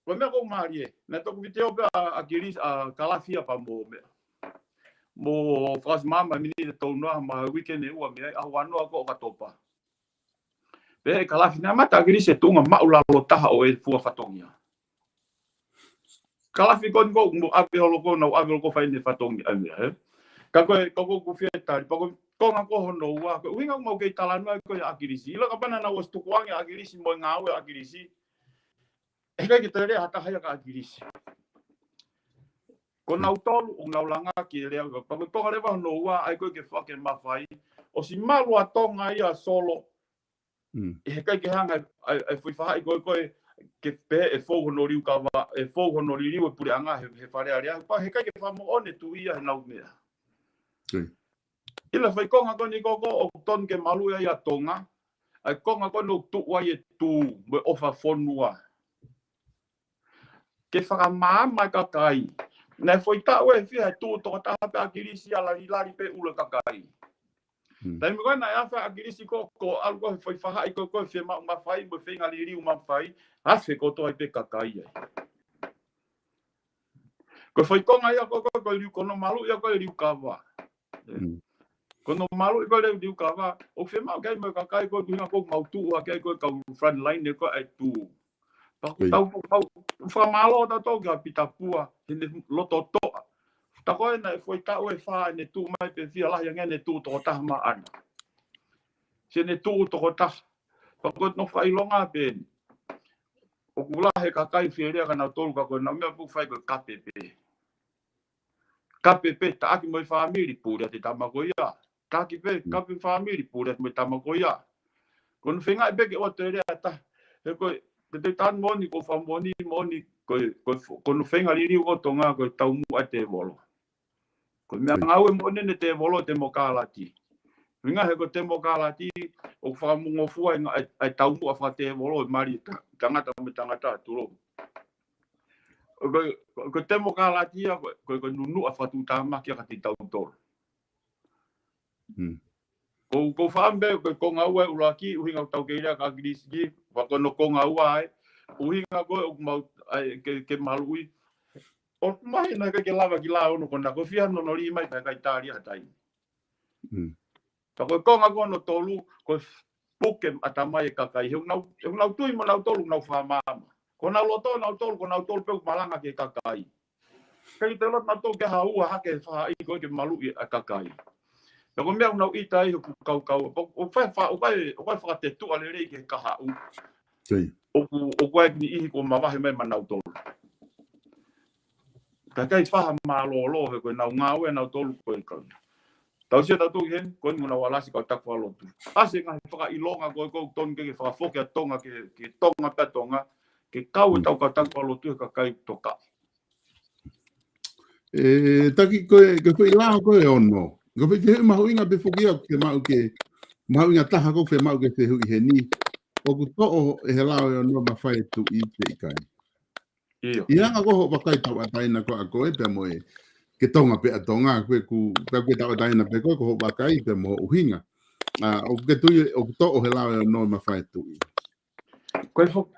ko e meʻa ko mālie, naʻe toku vitiō pē ʻa ʻAkilisi, ʻa Kalafi pea mo meʻa. Mo fakasimama miniti tolu noa ma weekend ʻe ua mei ai, ʻaho ua noa ko ʻOkatopa. Pea ʻe Kalafi naʻe mata ʻAkilisi ʻe tuʻunga maʻulalo taha ʻo e fua fatongia. Kalafi ko eni ko mo ʻave holo ko nau ʻave holo ko fai ʻene fatongia ʻa e meʻa, ē? Ka ko e, ka ko ʻeku fie tali, pea ko e konga ko hono ua, ko e ʻuhinga ʻoku mau kei talanoa ko ia ʻAkilisi. ʻIlo kapau naʻa nau ʻosi tukuange ʻAkilisi mo e ngāue ʻa ʻAkilisi. ʻE ʻikai ke toe lea ha taha ia kia ʻAkilisi. Ko nautolu, ʻoku nau langa ke lea, pea ko e konga leva hono ua, ʻa ia ko e ke fake mafai. ʻOsi malu ʻa Tonga ia Solo, ʻe heʻikai ke hanga ʻa e, ʻa e foʻi fahaʻi ko ē, ko ē, ke pehē ʻe fou hono liukava, ʻe fou hono liliu e puleʻanga he, he Fale Alea, pea heʻikai ke fakamoʻoni e tuʻi ia he nau meʻa. ʻIlo foʻi konga ko eni ko ko, ʻoku tonu ke maluʻi ai ʻa Tonga, ʻa e konga ko eni ʻoku tuʻu ai e tū, mo e ʻofa fonua. Ke fakamaama e kakai. Naʻe foʻi taʻu ʻe fiha ʻe tuʻu tokotaha pē ʻAkilisi ʻa lali lali pē ʻulu e kakai. Taimi ko ē naʻe afe ʻAkilisi ko, ko ʻalu ko e foʻi fahaʻi ko, ko e fiemaʻu mafai, mo e feinga liliu mafai, afe kotoa ai pē kakai ai. Ko e foʻi konga ia ko, ko, ko e liu, ko hono maluʻi ia ko e liukava. Ko hono maluʻi ko e liukava, ʻoku fiemaʻu ke ʻi ai mo e kakai ko ē ʻoku ʻuhinga ko ē ʻoku mau tuʻu hake ai ko e kau front line ē ko e tū. Pea ʻoku tau, tau, fakamālō tautolu kia Pita Pua, heʻene loto toʻa. Pita ko ē naʻe foʻi taʻu ʻe fā ʻene tuʻu mai pē fiha lahi ange ʻene tuʻu tokotaha maʻana. Siʻene tuʻu tokotaha. Pea ko hono fakaʻilonga pē eni. ʻOku lahi e kakai fie lea kia nautolu ka ko e nau meʻa ʻoku fai ko e kape pē. Kape pē, taʻaki mo e fāmili, puli atu e tama ko ia. Taʻaki pē, kape fāmili, puli atu mo e tama ko ia. Ko hono feinga pē ke ʻoatu e lea ʻe taha. He ko e, ke te tanu moʻoni, ko e fakamoʻoni moʻoni, ko e, ko e, ko hono feinga liliu ʻo Tonga, ko e taumuʻa e tēvolo. Ko e meʻangāue moʻoni ʻeni e tēvolo, temokalati. Feinga he ko e temokalati, ʻoku fakamongofua e ngā, ʻa e, ʻa e taumuʻa fakatēvolo, ʻe mali ta-, tangata mo e tangata, tulou. Ko, ko, ko e temokalati ia, ko, ko, ko e nunuʻa fakatuʻutāmaki ʻa kitautolu. Ko, ko fāmili, ko, ko ngāue ʻuluaki, ʻuhinga ʻoku tau kei lea kia ʻAkilisi ki, pea ko hono konga ua ai, ʻuhinga ko ē ʻoku mau, ʻai, ke, ke maluʻi. ʻOku mahino heʻikai ke lava ki lā ono ko ena ko e fiha hono lī mai pea ʻikai tali ha taimi. Pea ko e konga ko hono tolu, ko e puke ʻatamai e kakai. He ʻoku nau, he ʻoku nau tui mo nautolu, nau fakamaama. Ko honau loto nautolu, ko nautolu pē ʻoku malanga ki he kakai. ʻIkai te loto nautolu ke haʻu ʻo hake fahaʻi ko ē ke maluʻi ʻa e kakai. Pea ko e meʻa ʻoku nau ʻita ai hoku kaukau. ʻOku fai fa-, ʻoku ʻikai, ʻoku ʻikai fakatetuʻa lelei ki he kahaʻu. ʻOku, ʻoku ʻi ai e niʻihi kuo mavahe mai maʻanautolu. Kakai faha mālōlō he ko ʻenau ngāue ʻanautolu ko e kau. Tau sio tautolu ki heni, ko eni mo ʻenau alasi kau taku fakalotu. ʻAsi e ngaahi fakaʻilonga ko e ʻoku totonu ke ke fakafoki ʻa Tonga ke, ke Tonga pē ʻa Tonga, ke kau e tau kau taku fakalotu he kakai toka. ʻE, taki ko e, ko e foʻi lao ko e ono. Ko e foʻi fehuʻi mahuʻinga pē foki ia ʻoku fiemaʻu ke, mahuʻinga taha ko ʻoku fiemaʻu ke fehuʻi heni. ʻOku toʻo ʻe he lao ʻe ono mafai ʻe tuʻi pe ʻikai. ʻIo. ʻI he anga ko hoʻo vakai tauʻatāina ko ē ʻa koe pea mo e ke Tonga pē ʻa Tonga, ko e ku, pea ke tauʻatāina pē ko ē ko hoʻo vakai pea mo hoʻo ʻuhinga. ʻA, ʻoku ke tui ʻoku toʻo he lao ʻe ono mafai ʻe tuʻi. Ko e fo-,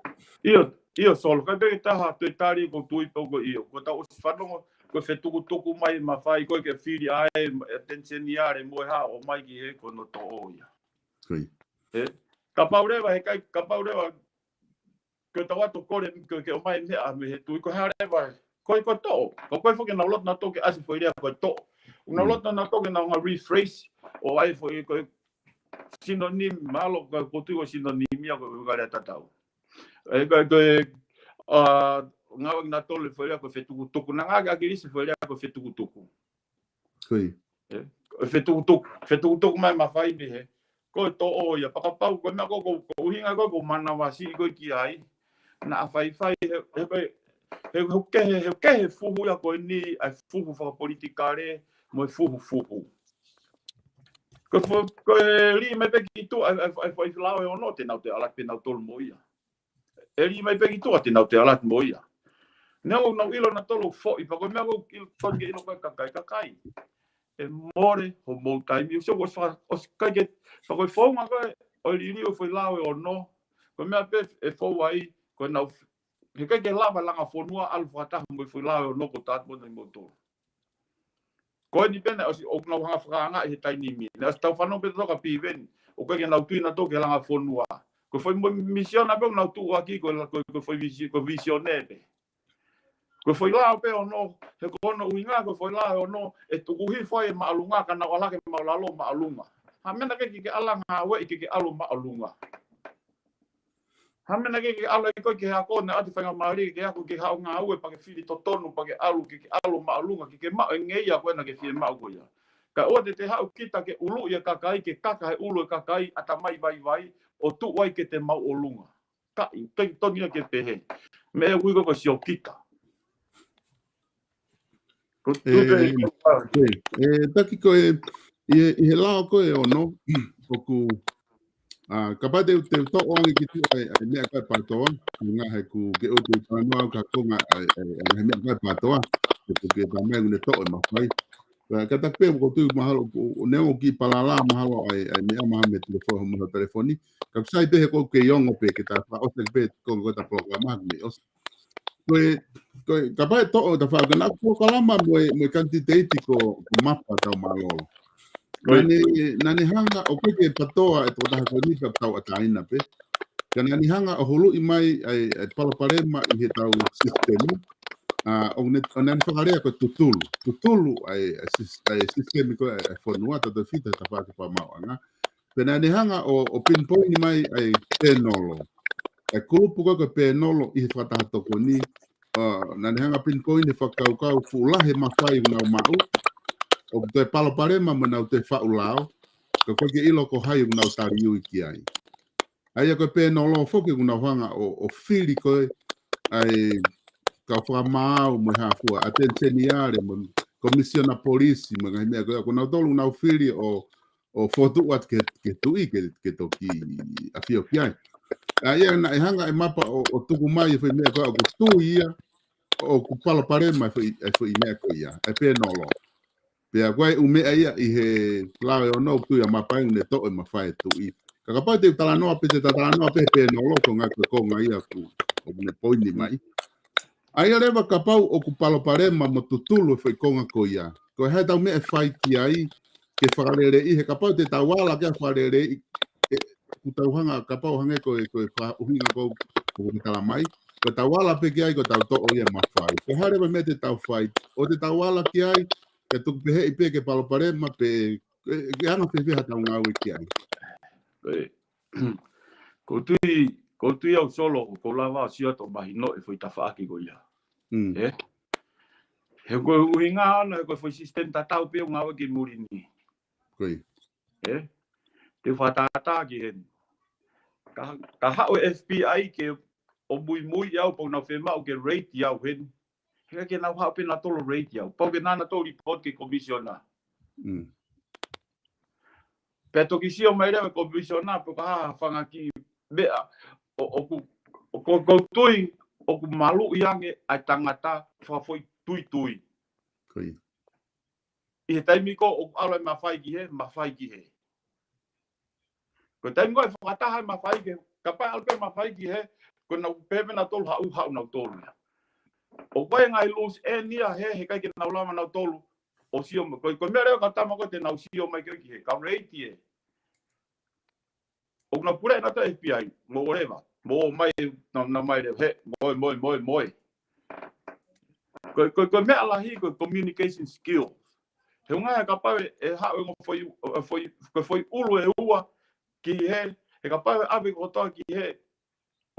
ʻio, ʻio Solo, ko e peke taha, toe tali ko tui pē ko ʻio. Ko tau ʻosi fanongo, ko e fetukutuku mai mafai, ko e ke fili ʻa e, ʻa Teniseni ʻAle mo e hā ʻo mai ki he ko hono toʻo ia. Ko ia. ʻE, kapau leva, he kai, kapau leva, ko e tau atu kole, ko e ke ʻomai meʻa mei he tui, ko e hā leva, ko e ko toʻo, ko e ko e foki nau loto nautolu ke ʻasi foʻi lea ko e toʻo. Nau loto nautolu ke nau ngaahi rephrase, ʻo ʻai foʻi ko e synonym, mālō ko e ko tui ko e synonym ia ko e ʻuhinga lea tatau. ʻE, ko e, ko e, ʻa, ngāueʻaki nautolu foʻi lea ko e fetukutuku, naʻe ngāueʻaki ʻe ʻAkilisi foʻi lea ko e fetukutuku. Ko ia. ʻE, fetukutuku, fetukutuku mai mafai mei he. Ko e toʻo ia, pea kapau, ko e meʻa ko, ko, ko e ʻuhinga ko, ko e manavasiʻi ko ē ki ai. Naʻa faifai, he, he, he, he, he kehe, he kehe fuhu ia ko eni, ʻa e fuhu fakapolitikale, mo e fuhu fuhu. Ko e fo-, ko e lī mai pē ki tuʻa, ʻa e, ʻa e, ʻa e foʻi lao ʻe ono, te nau toe ʻalu pē nautolu mo ia. ʻE lī mai pē ki tuʻa te nau toe ʻalu mo ia. Neongo ʻoku nau ʻilo nautolu foʻi, pea ko e meʻa ʻoku ʻilo, tonu ke ʻilo ko e kakai, kakai. ʻE mole homou taimi, ʻoku sio ko e faka-, ʻosi kai ke, pea ko e founga ko ē, ʻo e liliu ʻo e foʻi lao ʻe ono. Ko e meʻa pē ʻe fou ai, ko e nau, he kai ke lava langa fonua, ʻalu fakataha mo e foʻi lao ʻe ono ko tatu mo nai mo tolo. Ko eni pē naʻe ʻosi ʻoku nau hanga fakaangaʻi he taimi ni. Naʻe ʻosi tau fanongo pē toka piveni. ʻOku ʻikai ke nau tui nautolu ke langa fonua. Ko e foʻi mo-, misiona pē ʻoku nau tuʻuaki ko e la-, ko e, ko e foʻi visi-, ko e visione pē. Ko e foʻi lao pē ʻe ono, he ko hono ʻuhinga, ko e foʻi lao ʻe ono, ʻe tuku hifo ai e māʻolunga, ka nau ʻalu hake māʻulalo māʻolunga. Hā e meʻa naʻe ke, ke ʻalu ngāueʻi ke, ke ʻalu māʻolunga. Hā e meʻa naʻe ke, ke ʻalu ai koe ke ako, naʻe ʻoatu e faingamālie ke ako ke haʻu ngāue pea ke fili totonu pea ke ʻalu ke, ke ʻalu māʻolunga ke, ke maʻu e ngeia ko ē naʻa ke fiemaʻu ko ia. Kae ʻoua te te haʻu kita ke ʻuluʻi e kakai, ke kaka he ʻulu e kakai, ʻatamai vaivai, ʻo tuʻu ai ke te māʻolunga. Ka ʻikai totonu ia ke pehē. Meʻa ʻoku ui ko e ko e siokita. Ko ʻE, ʻe, ʻe, taki ko e, ʻi he, ʻi he lao ko ē ʻe ono, ʻoku, ʻa, kapau te, te u toʻo ange ki tuʻa ʻa e, ʻa e meʻa ko ē PTOA, ʻuhinga he ʻoku ke ʻoua te u talanoa au ki he konga ʻa e, ʻa e, ʻa e meʻa ko ē PTOA, he ʻoku ke talamai ʻoku ne toʻo e mafai. Ka, ka taki pē ʻoku ou tui mahalo, ʻo, ʻo neongo ʻoku kiʻi palala mahalo ʻa e, ʻa e meʻa mahalo mei he telefoni, mahalo telefoni. Ka ʻoku sai pē he ʻoku kei ongo pē ke ta fakaʻosi pē konga ko ē ʻeta polokalama mei ʻosi. Ko e, ko e, kapau ʻe toʻo ʻeta fakaʻosi, naʻa ku polokalama mo e, mo e kanititeiti ko, ko Mapa Taumālolo. Naʻa ne, naʻa ne hanga ʻo ʻikai ke PTOA e tokotaha ko eni pea tauʻatāina pē. Ka naʻa ne hanga ʻo huluʻi mai ʻa e, ʻa e palopalema ʻi heʻetau sisitemi. ʻA, ʻo ne, ʻo naʻa ne fakalea ko e tutulu. Tutulu ʻa e, ʻa e sis-, ʻa e sisitemi ko ē ʻa e fonua, tautefito he tafaʻaki fakamaauʻanga. Pea naʻa ne hanga ʻo, ʻo pinpoint mai ʻa e pēnolo. ʻA e kulupu ko ē ko e pēnolo ʻi he fakataha tokoni, ʻa, naʻa ne hanga pinpoint he fakakaukau fuʻu lahi e mafai ʻoku nau maʻu, ʻoku toe palopalema mo nau toe faʻu lao, ka ʻoku ʻikai ke ʻilo ko hai ʻoku nau taliui ki ai. ʻA ia ko e pēnolo foki ʻoku nau hanga ʻo, ʻo fili ko ē ʻa e kau fakamaau mo e hā fua, ʻa Teniseni ʻAle mo e Komisiona Polisi mo e ngaahi meʻa ko ē, ko nautolu ʻoku nau fili ʻo, ʻo fokotuʻu atu ke, ke tuʻi ke, ke toki ʻafio ki ai. ʻA ia naʻe hanga ʻe Mapa ʻo, ʻo tuku mai e foʻi meʻa ko ē ʻoku tui ia, ʻoku palopalema e foʻi, e foʻi meʻa ko ia, e pēnolo. Pea ko e ʻū meʻa ia ʻi he lao ʻe ono ʻoku tui ʻa Mapa ʻoku ne toʻo e mafai ʻe tuʻi. Ka kapau te u talanoa pē, te ta talanoa pē he pēnolo ko e ngaahi ko e konga ia ʻoku, ʻoku ne poini mai. ʻA ia leva kapau ʻoku palopalema mo tutulu e foʻi konga ko ia. Ko e hā ʻetau meʻa ʻe fai ki ai ke fakaleleiʻi, he kapau te tau ala ki ai ʻo fakaleleiʻi, ʻe, ʻoku tau hanga, kapau hangē ko e, ko e fakaʻuhinga ko ē ʻoku ke talamai. Ko ʻetau ala pē ki ai, ko ʻetau toʻo ia e mafai. Ko e hā leva e meʻa te tau fai, ʻo te tau ala ki ai, ke tuku pehē pē ke palopalema pē, ʻe, ʻe anga fēfē haʻatau ngāue ki ai. ʻE, ʻoku ou tui, ʻoku ou tui au Solo, ʻoku ou lava ʻo sio atu ʻo mahinoʻi e foʻi tafaʻaki ko ia. Mm. ʻE? He ko e ʻuhinga ʻona, he ko e foʻi system tatau pē ʻoku ngāue ki muli ni. Ko ia. Ē? Te u fakatātā ki heni. Ka, ka haʻu e F B I ke ʻo muimui au, pau nau fiemaʻu ke raid au heni. He ke nau haʻu pē nautolu raid au. Pau ke nau nautolu report ki he commissioner. Mm. Pea toki sio mai leva e commissioner, pe ko ha fanga kiʻi meʻa, ʻo, ʻoku, ʻoku, ʻoku tui, ʻoku maluʻi ange ʻa e tangata fakafoʻi tuitui. Ko ia. ʻI he taimi ko ē ʻoku ʻalu e mafai ki hē, mafai ki hē. Ko e taimi ko ē ʻe fakataha e mafai ki hē, kapau ʻe ʻalu pē mafai ki hē, ko ʻenau pehē pē nautolu haʻu, haʻu nautolu ia. ʻOku ʻi ai e ngaahi loose end ia he, he ʻikai ke nau lava nautolu ʻo sio mai, ko, ko e meʻa leva ka tama ko ē te nau sio mai ki hē, kau raid ē. ʻOku nau puleʻi nautolu F B I, mo whatever, mo mai, nau, nau mai leva, he, moe, moe, moe, moe. Ko, ko, ko e meʻa lahi, ko e communication skills. He ʻuhinga he kapau ʻe, ʻe haʻu e ongo foʻi, e foʻi, ko e foʻi ʻulu ʻe ua ki hē, he kapau ʻe ʻave kotoa ki hē,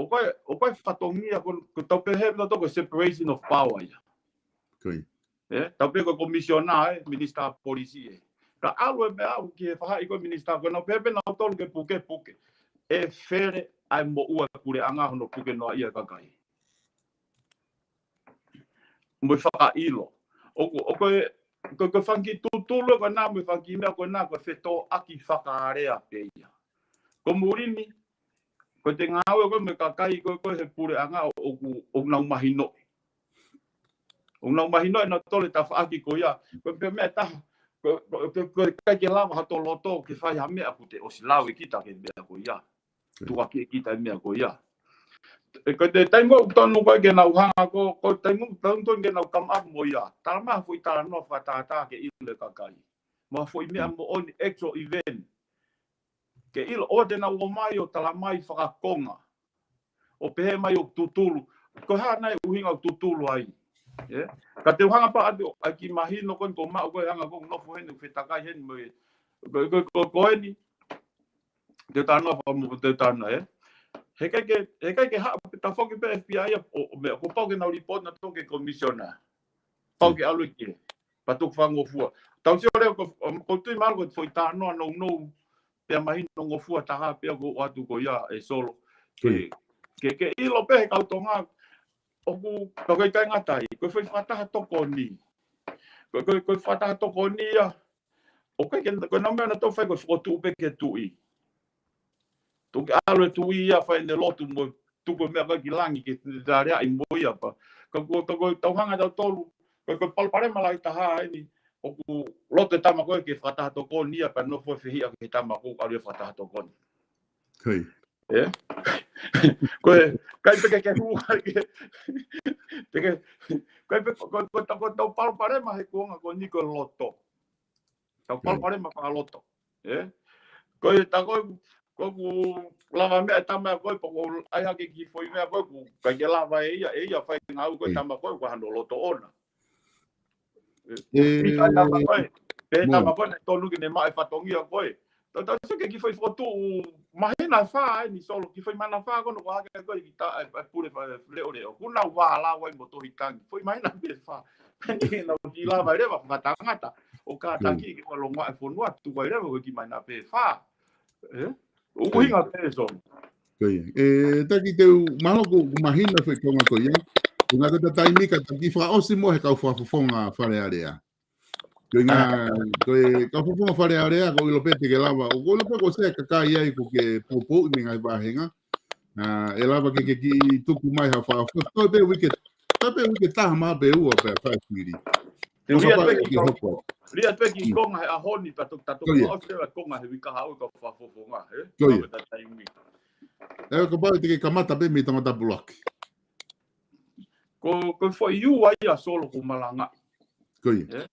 ʻoku ʻi ai, ʻoku ʻi ai e fatongia ko, ko tau pehē nautolu ko e separation of power ia. Ko ia. Ē, tau pehē ko e commissioner ē, minister polisi ē. Ka ʻalu e meʻa ʻaʻu ki he faʻahi ko e minister ko ē nau pehē pē nautolu ke puke, puke. ʻE fele ʻa e moʻua e puleʻanga hono puke noaʻia e kakai. Mo e fakaʻilo. ʻOku, ʻoku, ko, ko e fanga kiʻi tutulu ko ena, mo e fanga kiʻi meʻa ko ena, ko e fetōʻaki fakaʻalea pē ia. Ko muli ni, ko e ngāue ko ē mo e kakai ko ē, ko ē he puleʻanga ʻoku, ʻoku nau mahinoʻi. ʻOku nau mahinoʻi nautolu e tafaʻaki ko ia. Ko e pē meʻa ʻe taha, ko, ko, ko, ko e ʻikai ke lava ha tō loto ke fai ha meʻa ʻoku te ʻosi lau ʻe kita ki he meʻa ko ia. Tuʻaki ʻe kita e meʻa ko ia. ʻE ko e taimi ʻoku tonu ko ē ke nau hanga ko, ko e taimi ʻoku tonu ke nau come up mo ia. Tala mai ha foʻi talanoa fakatātā ke ʻilo e kakai. Mo ha foʻi meʻa moʻoni actual event. Ke ʻilo ʻoua te nau ō mai ʻo tala mai fakakonga. ʻO pehē mai ʻoku tutulu. Ko e hā nai e ʻuhinga ʻoku tutulu ai. Ē? Ka te u hanga pē ʻo ʻai ke mahino ko eni ko e maʻu ko ē hanga ko ē ʻoku nofo heni ʻoku fetakai heni mo e. Ko, ko, ko, ko eni. Te u talanoa fakamuʻa, te u talanoa, ē? He ʻikai ke, he ʻikai ke haʻu pē tafoki pē F B I ia, ʻo, ʻo meʻa, kuo pau ke nau report nautolu ki he commissioner. Pau ke ʻalu ki hē. Pea tuku fakangofua. Tau sio leva ko, um, ʻoku ou tui mahalo ko e foʻi talanoa nounou. Pea mahino ngofua taha pea ʻoku ʻoatu ko ia ē Solo. Ke, ke, ke ʻilo pē he kau Tonga. ʻOku, pea ko e ʻikai ngata ai. Ko e foʻi fakataha tokoni. Ko, ko, ko e fakataha tokoni ia. ʻOku ʻikai ke, ko e nau meʻa nautolu fai ko e fokotuʻu pē ki he tuʻi. Tuku ke ʻalu e tuʻi ia fai ʻene lotu mo tuku e meʻa ko ē ki langi ke taleaʻi mo ia pea. Ka ko, ka ko e tau hanga tautolu, ko, ko e palopalema lahi taha eni, ʻoku loto e tama ko ē ke fakataha tokoni ia pea nofo fehiʻa ki he tama ko ē ʻalu ia fakataha tokoni. Ko ia. Ē? Ko e, ʻikai pē ke ke hū, ʻikai ke, te ke, ʻikai pē, ko, ko, ko, ko e tau palopalema he kuonga ko eni ko e loto. Tau palopalema fakaloto. Ē? Ko e ta ko, ko ʻoku lava meʻa e tama ko ē, pea ko e ʻai hake ki he foʻi meʻa ko ē, ʻoku ʻikai ke lava ʻe ia, ʻe ia fai ngāue ko ē tama ko ē, ko hano loto ʻona. Ē, ʻi he tama ko ē, pē tama ko ē, naʻe tonu ke ne maʻu e fatongia ko ē. Tau, tau sio ki he kiʻi foʻi fokotuʻu māhina ʻe fā eni Solo, kiʻi foʻi māhina ʻe fā ko ē naʻe hake ko ē ki ta, e, e pule fa, leʻoleʻo. Kuo nau vālau ai mo tohi tangi. Foʻi māhina pē ʻe fā. Pea nau kiʻi lava leva fakatangata. ʻO kātaki ke ua longoaʻa e fonua, tuku ai leva ko e kiʻi māhina pē ʻe fā. Ē? ʻUhinga pē Solo. Ko ia. Ē, taki te u, mahalo ʻoku, ʻoku mahino foʻi konga ko ia. Ko e ngata ʻeta taimi ka ta kiʻi fakaʻosi mo e kau fakafofonga Fale Alea. Ko e ngā, ko e kau fofonga Fale Alea, ʻoku ou ʻilo pē te ke lava. ʻOku ou ʻilo pē ko e sē kakai ai ʻoku ke poupouʻi mei he ngaahi vāhenga. ʻA, ʻe lava ke, ke kiʻi tuku mai ha fakafofonga. Ko e pē uike, tā pē uike taha mā pē ua pē fai fili. Te u lia pē kiʻi konga, lia pē kiʻi konga he ʻaho ni pea toki ta toki fakaʻosi e konga he uike kahaʻu e kau fakafofonga, ē? Ko ia. Ē, kapau te ke kamata pē mei Tongatapu Loki. Ko, ko e foʻi ua ia Solo ʻoku malangaʻi. Ko ia. Ē?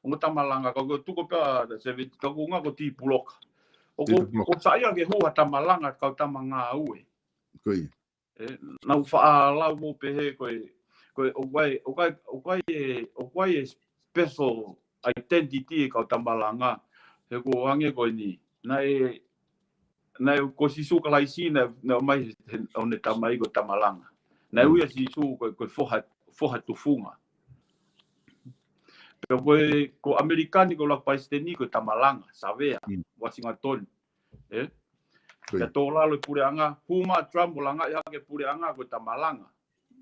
Ongo tama langa, ka ko e tuku pē ʻa Seveti, ka ko e ʻuhinga ko e tī puloka. ʻOku, ko e saiʻia ke hū ha tama langa, kau tama ngāue. Ko ia. Ē, nau faʻa lau mo pehē ko e, ko e, ʻoku ʻi ai, ʻoku ʻi ai, ʻoku ʻi ai e, ʻoku ʻi ai e special identity e kau tama langa. He ko e hangē ko eni. Naʻe, naʻe ko Sīsū Kalaisi, naʻe, naʻe ʻomai he, he, ʻo ne tamai ko e tama langa. Naʻe ui ʻa Sīsū ko e, ko e foha, foha tufunga. Pea ko e, ko ʻAmelika ni ko e ʻuluaki palesiteni ko e tamalanga, Savea, Uasingatoni. ʻE? Pea tō lalo e puleʻanga, hū mai Trump ʻo langaʻi hake e puleʻanga ko e tamalanga.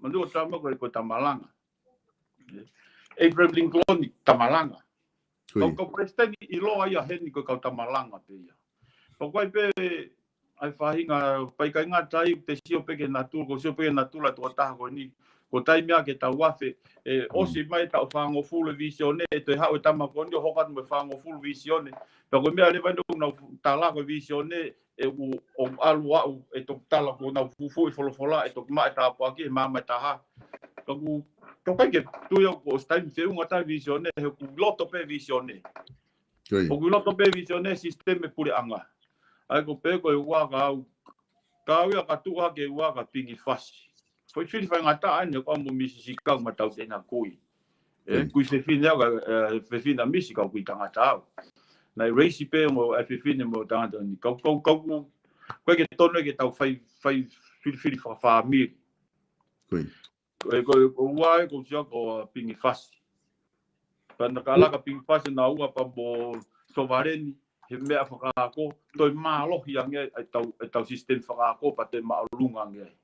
Manatuʻi ʻo Trump ko e, ko e tamalanga. ʻE? Abraham Lincoln ni tamalanga. Kau, kau palesiteni ʻiloa ia heni ko e kau tamalanga pē ia. Pea ko e pē ʻa e faʻahinga pea ʻikai ngata ai, te sio pē ki he natula, ko e sio pē ki he natula ʻo e tokotaha ko eni. Ko e taimi ia ke tau afe, ʻe ʻosi mai e taʻu fāngofulu e vīsone, ʻe toe haʻu e tama ko eni ʻo hoko atu mo e fāngofulu vīsone. Pea ko e meʻa leva ʻoku nau tala ko e vīsone, ʻe ʻoku, ʻoku ʻalu ʻo aʻu e toki tala ko ʻenau fufuuʻi folofola, ʻe toki maʻu e tāpuaki he maama ʻe taha. Ka ʻoku, ʻoku ʻikai ke tui au kuo ʻosi taimi feʻunga ʻa e vīsone, he ʻoku ʻi loto pē vīsone. ʻOku ʻi loto pē vīsone sisitemi e puleʻanga. ʻA ia ko e pē ko e ua ka au, ka au ia ka tuʻu hake ua ka pingi fasi. Foʻi fili faingataʻa eni ko au mo Misi Sikau ma tau tena kui. ʻE, kui fefine au, ʻe, fefine ʻa Misi kau kui tangata au. Naʻe raisi pē mo e fefine mo e tangata ni. Kau, kau, kau, ʻoku ʻikai ke tonu ke tau fai, fai filifili fakafāmili. Ko e, ko e, ko e ua ē, ko e sio ko, uh, pingi fasi. Pea naʻa ka laka pingi fasi naʻa ua pea mo Sovaleni, he meʻa fakaako, toe mālohi ange ai, ʻetau, ʻetau sisitemi fakaako, pea toe māʻolunga ange ai.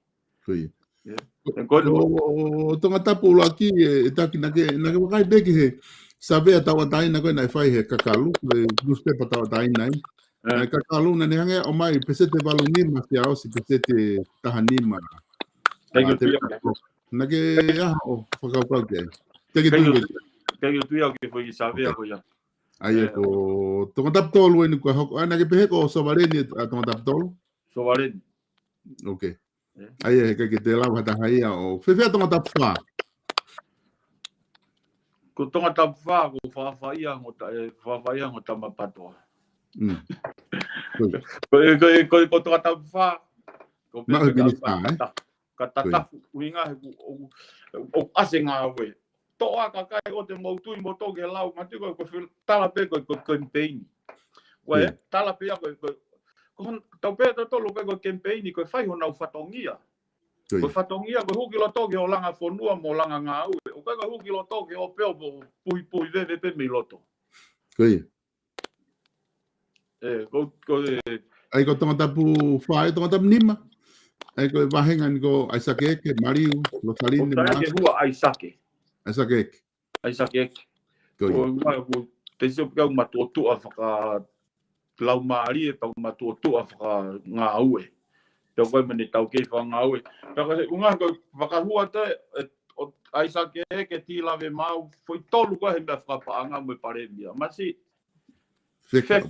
Ko ia. Ko e, ko e, ʻo, ʻo Tongatapu ʻuluaki, ʻe, ʻe taki naʻa ke, naʻa ke vakai pē ki he savea tauʻatāina ko ē naʻe fai he Kakalu, he nusipepa tauʻatāina ai. ʻE. Naʻe Kakalu naʻa ne hanga ʻo ʻomai peseti valu nima, sia ʻosi peseti taha nima. Naʻa ke ʻi ai haʻo fakakaukau ki ai? ʻIkai ke u tui au ki he foʻi savea ko ia. ʻA ia ko Tongatapu tolu eni ko e hoko. ʻA ia naʻa ke pehē ko Sovaleni ʻa Tongatapu tolu? Sovaleni. Ok. ʻA ia he ʻikai ke te lava ha taha ia ʻo fēfē Tongatapu fā? Ko Tongatapu fā, ko Fafaia mo ta-, ʻe, Fafaia mo Tamapatoa. Ko, ko, ko, ko Tongatapu fā, ko pē ka, ka tatafu ʻuhinga he ʻoku, ʻoku, ʻoku ʻasi e ngāue. Toʻa kakai ʻoku te mau tui mo tō ke lau, mati ko, ko fil-, tala pē ko, ko, ko kemipeini. Ko e, tala pē ia ko, ko, ko hon-, tau pē totolo ko, ko kemipeini, ko e fai honau fatongia. Ko e fatongia, ko e hū ki loto ki he ʻolunga fonua mo e ʻolunga ngāue. ʻOku ʻikai ko e hū ki loto ki he ʻo pē ʻo puhipuhi veve pē mei loto. Ko ia. ʻE, ko, ko e. ʻA ia ko Tongatapu fā, ʻe Tongatapu nima. ʻA ia ko e vahenga ni ko ʻAisake Eke, Maliu, Losaline, ʻAisake Eke. ʻAisake Eke. ʻAisake Eke. Ko ia. Ko e, ko e, te sio pē au matuʻotuʻa fakalaumālie, pea matuʻotuʻa fakangāue. Pea ko e mene tau kei fakangāue. Pea ko e ʻuhinga ko e fakahua te, ʻe, ʻo ʻAisake Eke, Tī Lave Maau, foʻi tolu ko e he meʻa fakapaʻanga mo e palēmia. Masi, Feka.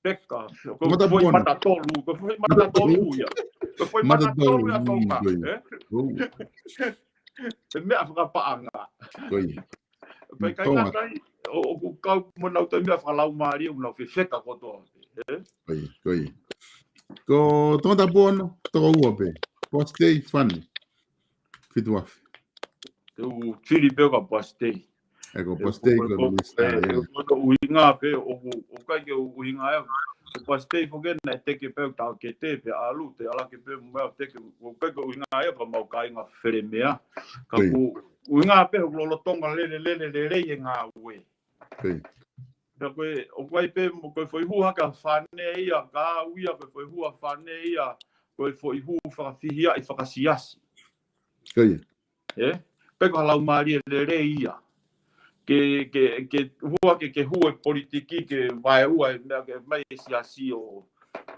Feka. Ko e foʻi mata tolu, ko e foʻi mata tolu ia. Ko e foʻi mata tolu ia Tonga, ē? He meʻa fakapaʻanga. Ko ia. Pea ʻikai ngata ai, ʻo, ʻoku kau mo nau toe meʻa fakalaumālie, ʻoku nau fefeka kotoa, ē? Ko ia, ko ia. Ko Tongatapu ono, toko ua pē. Poasi Tei, Fane. Fitu afe. Te u fili pē ka Poasi Tei. ʻE ko Poasi Tei ko e minisitā, ʻe, ko e ʻuhinga pē, ʻoku, ʻoku ʻikai ke ʻuhinga ia. Ko Poasi Tei foki naʻe teke pē ʻo tau ke te pē ʻalu, te ala ke pē mo teke, ʻoku ʻikai ke ʻuhinga ia ka mau kāinga fele meʻa. Ka ʻoku ʻuhinga pē ʻoku lolotonga lele, lele, lele e ngāue. Pea ko e, ʻoku ʻi ai pē mo, ko e foʻi hū hake ʻa Fane ia, ka au ia, ko e foʻi hū ʻa Fane ia, ko e foʻi hū fakafihiaʻi fakasiasi. Ko ia. Ē? Pea ko e laumālie lelei ia. Ke, ke, ke hū hake, ke hū e politiki, ke vaeua e meʻa, ke mai e siasi ʻo,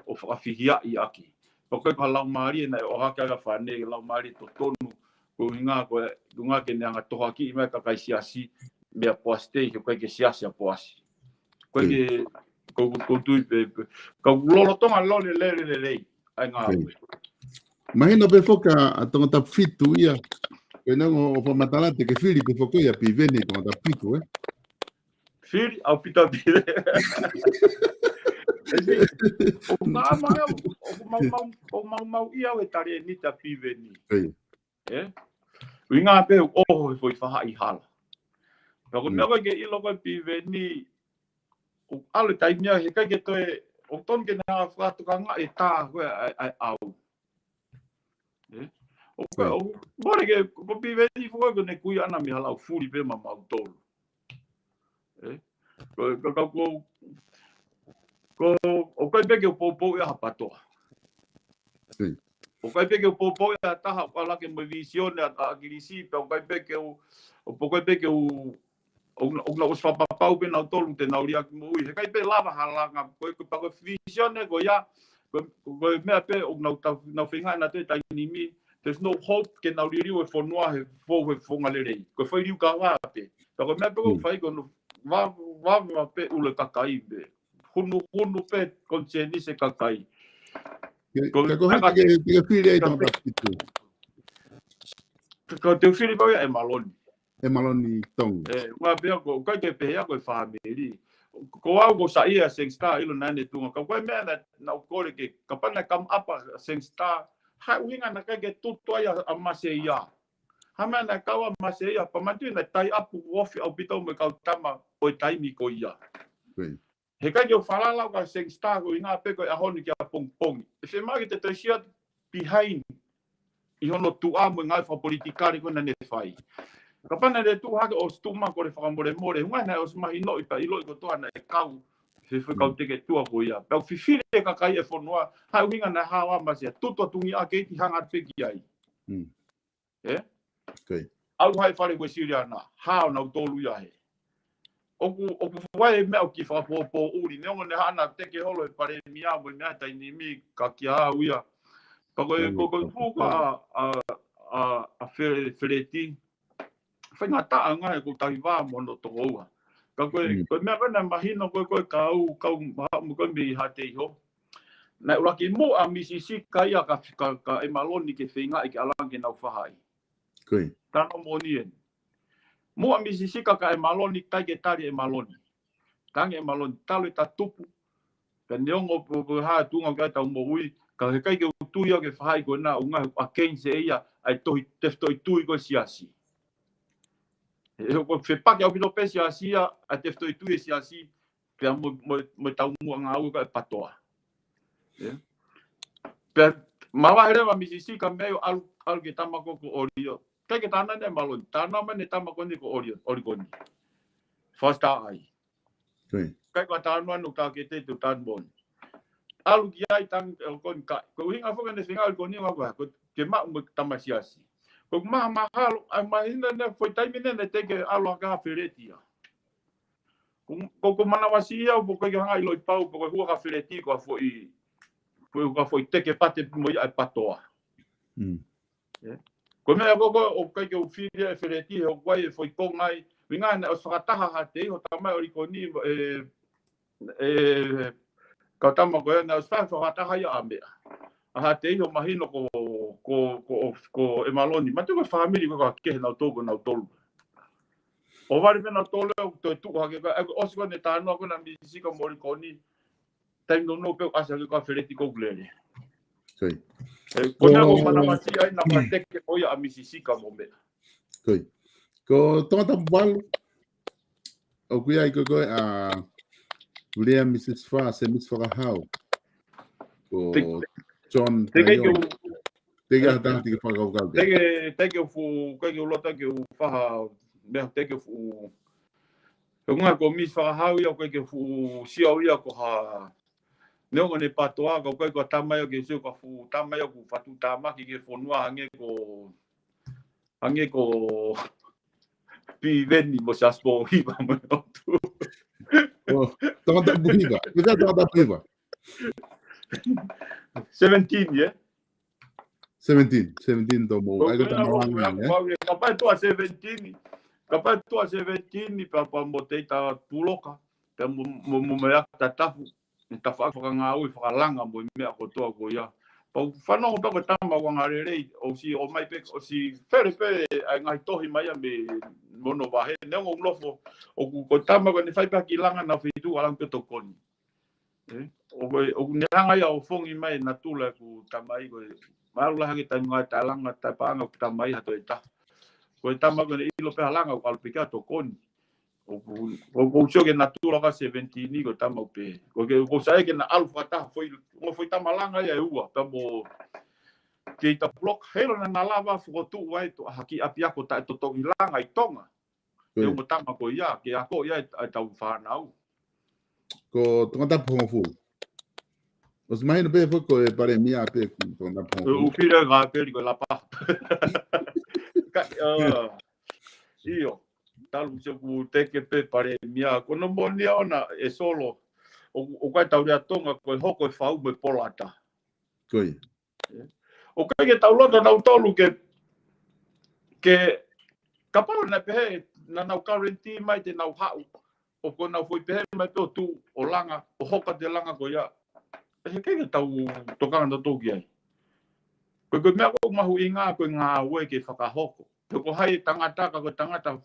ʻo fakafihiaʻi ʻaki. Pea ko e laumālie naʻe ʻohake ʻa Fane, laumālie totonu, ko e ʻuhinga, ko e ʻuhinga ke ne hanga ʻo tohoakiʻi mai e kakai siasi, meia Poasi Tei, he ʻoku ʻikai ke siasi ʻa Poasi. ʻOku ʻikai ke, ko, ko, ko tui pē, pē, ka lolotonga lele, lele, lelei ʻa e ngāue. Mahino pē foki ʻa Tongatapu fitu ia. Ko e ʻuhinga ʻoku ou fakamatala te ke fili pē foki ia Piveni Tongatapu fitu, ē? Fili ʻaupito Piveni. ʻOku mau, mau, ʻoku mau, mau ia ʻo e talēniti ʻa Piveni. Ē? ʻUhinga pē ʻoku ʻoho he foʻi fahaʻi hala. Pea ko e meʻa ko ē ke ʻilo ko ē Piveni, ʻoku ʻalu e taimi ia, he ʻikai ke toe, ʻoku tonu ke ne hanga ʻo fakatokangaʻi e tā ko ē ʻa e, ʻa e ʻau. Ē? ʻOku, ʻoku, mole ke, ko Piveni foki ko ʻene kui ʻana mei ha lau fuli pē maʻamautolu. ʻE? Ko, ko, ko, ko, ko, ʻoku ʻikai pē ke u poupou ia ha PATOA. ʻIo. ʻOku ʻikai pē ke u poupou ia ha taha, ʻoku ala ke mo e vīsone ʻa, ʻa ʻAkilisi, pea ʻoku ʻikai pē ke u, ʻoku ʻikai pē ke u, ʻoku, ʻoku nau ʻosi fakapapau pē nautolu te nau liʻaki moʻui. He ʻikai pē lava ha langa, ko e, ko e pā ko e vīsone ko ia, ko, ko e meʻa pē ʻoku nau tau, nau feinga naʻa toe taimi ni, there's no hope ke nau liliu e fonua he fou he founga lelei. Ko e foʻi liukava pē. Pea ko e meʻa pē ko e fai ko hono va, va, va pē ʻulu e kakai pē. Hunu, hunu pē konisēnisi e kakai. Ke, ko ke ko hanga ke, ke fili ai ka tangata fitu. Ka, ka te u fili pau ia ʻe Maloni. ʻE Maloni Tongi. ʻE, ʻuhinga pē ia ko, ʻikai ke pehē ia ko e fāmili. Ko au ko sa ia Seng Star ʻilo naʻa ne tunga. Ka ko e meʻa naʻa, naʻa ku kole ke, kapau naʻe come up ʻa Seng Star, ha ʻuhinga naʻe ʻikai ke tutu ai ʻa, ʻa Maseia. Ha meʻa naʻe kau ʻa Maseia, pea manatuʻi naʻe tie up ofi ʻaupito mo e kau tama ʻo e taimi ko ia. Right. He ʻikai ke u falala au kia Seng Star ko e ʻuhinga pē ko e ʻaho ni kia pongipongi. ʻE fiemaʻu ke te toe sio atu behind ʻi hono tuʻa mo e ngāue fakapolitikale ko ē naʻa ne fai. Kapau naʻa ne tuʻu hake ʻo ʻosi tuʻu mai ko e fakamolemole, ʻuhinga naʻe ʻosi mahinoʻi pea ʻiloʻi kotoa naʻe kau he foʻi kau teketua ko ia. Pea ʻoku fifili e kakai e fonua, ha ʻuhinga naʻe hao ʻa Maseia, tutu atu ngi a keiti hanga pē ki ai. Mm. ʻE? Ko ia. ʻAlu hai fale Uēsiliana, hao nautolu ia he. ʻOku, ʻoku fai e meʻa ʻoku kiʻi fakapoʻuli, neongo ne haʻana teke holo e palēmia mo e meʻa taimi ni ka kia au ia. Ka ko e, ko, ko e fuka a, a, a, ʻa Fe-, Feleti. Faingataʻa ngaahi ko e tahi vā mo hono tokoua. Ka ko e, ko e meʻa ko ē naʻe mahino ko e, ko e kau, kau maha mo ko e mei Haʻateiho. Naʻe ʻuluaki muʻa Misi Sika ia ka, ka, ka ʻe Maloni ke feingaʻi ke ʻalu ange ke nau fahaʻi. Ko ia. Talanoa moʻoni eni. Muʻa Misi Sika ka ʻe Maloni, ʻikai ke tali ʻe Maloni. Tangi ʻe Maloni, talu e ta tupu. Pea neongo pe, pe ko e hā e tuʻunga ʻoku ʻi ai ʻetau moʻui, ka heʻikai ke u tui au ke fahaʻi ko ena ʻuhinga he against ʻe ia ʻa e tohi, tefitoʻi tui ko e siasi. He, he ko e fepaki ʻaupito pē siasi ia, ʻa e tefitoʻi tui e siasi, pea mo, mo, mo e taumuʻa ngāue ko e PATOA. ʻE? Pea mavahe leva Misi Sika mei ai ʻo ʻalu, ʻalu ki he tama ko, ko ʻOlioni. ʻIkai ke talanoa ʻe Maloni, talanoa mai ʻene tama ko eni ko ʻOlioni, ʻOlikoni. Foster ai. Ko ia. ʻIkai ko e talanoa ʻoku tā ke te tu tan bon. ʻAlu ki ai tang ʻOlikoni ka, ko e ʻuhinga foki ʻene feinga ʻOlikoni ʻuhinga ko e, ko e ke maʻu mo e tama siasi. Ko e maha mahalo, ʻa e mahino ʻene foʻi taimi ʻene, ʻene teke ʻalu ʻa kia Feleti ia. Ko, ko, ko manavasiʻi au, pe ko e ke hanga ʻiloʻi pau, pe ko e hua kia Feleti ko ha foʻi, foʻi, ko ha foʻi teke pate mo ia e PATOA. Mm. ʻE? Ko e meʻa ko, ko, ʻoku ʻikai ke u fili ʻe Feleti, he ʻoku ʻi ai e foʻi konga ai, ʻuhinga naʻe ʻosi fakataha Haʻateiho, tama ʻOlikoni, ʻe, ʻe, kau tama ko ē, naʻe ʻosi fakataha ia ʻa meʻa. ʻA Haʻateiho mahino ko, ko, ko, ko ʻe Maloni, manatuʻi ko e fāmili ko ē kehe nautolu, ko nautolu. ʻO vale pē nautolu ʻo toe tuʻu hake ko ē, ʻosi ko ē ʻene talanoa ko ena Misi Sika mo ʻOlikoni, taimi nounou pē ʻoku ʻasi hake ko ē ʻa Feleti ko ē ʻoku lele. Ko ia. ʻE, ko ena ko, ko manavasiʻi ai naʻa ma teke ko ia ʻa Misi Sika mo meʻa. Ko ia. Ko Tongatapu valu, ʻoku ʻi ai ko ē ko ē ʻa Lea Misi Fa, Semisi Fakahau. Ko Te, John te ke Taio. Ke u, Te ke ʻata, te ke fakakaukau ke. Te ke, te ke u fu, te ke u loto ke u faha, meʻa te ke u fu, he ʻuhinga ko Misi Fakahau ia, ʻoku ʻikai ke fuʻu sio au ia ko ha, neongo ʻene PATOA, ka ʻoku ʻikai ko ha tama ia ke sio ko ha fuʻu tama ia ʻoku fatu tamaki ki he fonua hangē ko, hangē ko Piveni mo Siaosi Pōhiva mo e ʻOtu. ʻO, Tongatapu hiva. Ko e Tongatapu hiva. Seventeen, yeah? Seventeen, seventeen tō mo. Ko, ai, ko ko e tama ko e langa, ʻuhinga, eh? Kapau, kapau ʻe tuʻu ʻa seventeen, kapau ʻe tuʻu ʻa seventeen, pea, pea mo te ta puloka, pea mo, mo, mo, mo e aka tatafu, ʻe ta faka-, fakangāue, fakalanga mo e meʻa kotoa ko ia. Pea u fanongo pē ko e tama ʻoku angalelei, ʻosi ʻomai pē, ʻosi fele pē, ʻa e ngaahi tohi mai ia mei Monovahe, neongo ʻoku nofo, ʻoku ko e tama ko eni fai pē ha kiʻi langa naʻa feituʻu ʻalu ange pē ʻo tokoni. ʻE, ʻoku, ʻoku ne hanga ia ʻo fongi mai e natula ʻeku tamai ko e, mahalo lahi ange taimi ngāue taʻelanga, taʻepaʻanga ʻeku tamai ha toe taha. Ko e tama ko eni ʻilo pē ha langa ʻoku ʻalu pē ki ai ʻo tokoni. ʻOku, ʻoku, ʻoku sio ki he natula ko ē ʻa seventeen ko e tama ʻoku pehē. ʻOku, ʻoku sai ke na ʻalu fakataha foʻi, ʻo foʻi tama langa ia ʻe ua, pea mo Keita Block, heiʻilo naʻa na lava fokotuʻu ai ʻa e toʻa ha kiʻi ʻapiako taʻetotongi langa ʻi Tonga. Ko ia. Ongo tama ko ia, ke ako ia e, e tau fānau. Ko Tongatapu hongofulu. ʻOsi mahino pē foki ko e palēmia pē ko Tongatapu hongofulu. Ufile ka peli ko e lapa. Ka, ʻio. Talu se ku teke pē palēmia. Ko hono moʻoni ʻona e Solo. ʻO, ʻoku ʻikai tau lea Tonga ko e hoko e fau mo e polata. Ko ia. ʻOku ʻikai ke tau loto nautolu ke, ke kapau naʻe pehē, naʻa nau guarantee mai te nau haʻu, ʻo ko ʻenau foʻi pehē mai pē ʻo tuʻu ʻo langa, ʻo hoko atu e langa ko ia. ʻE he ʻikai ke tau tokanga nautolu ki ai. Ko e, ko e meʻa ʻoku mahuʻinga ko e ngāue ke fakahoko. Pe ko hai e tangata, ka ko e tangata,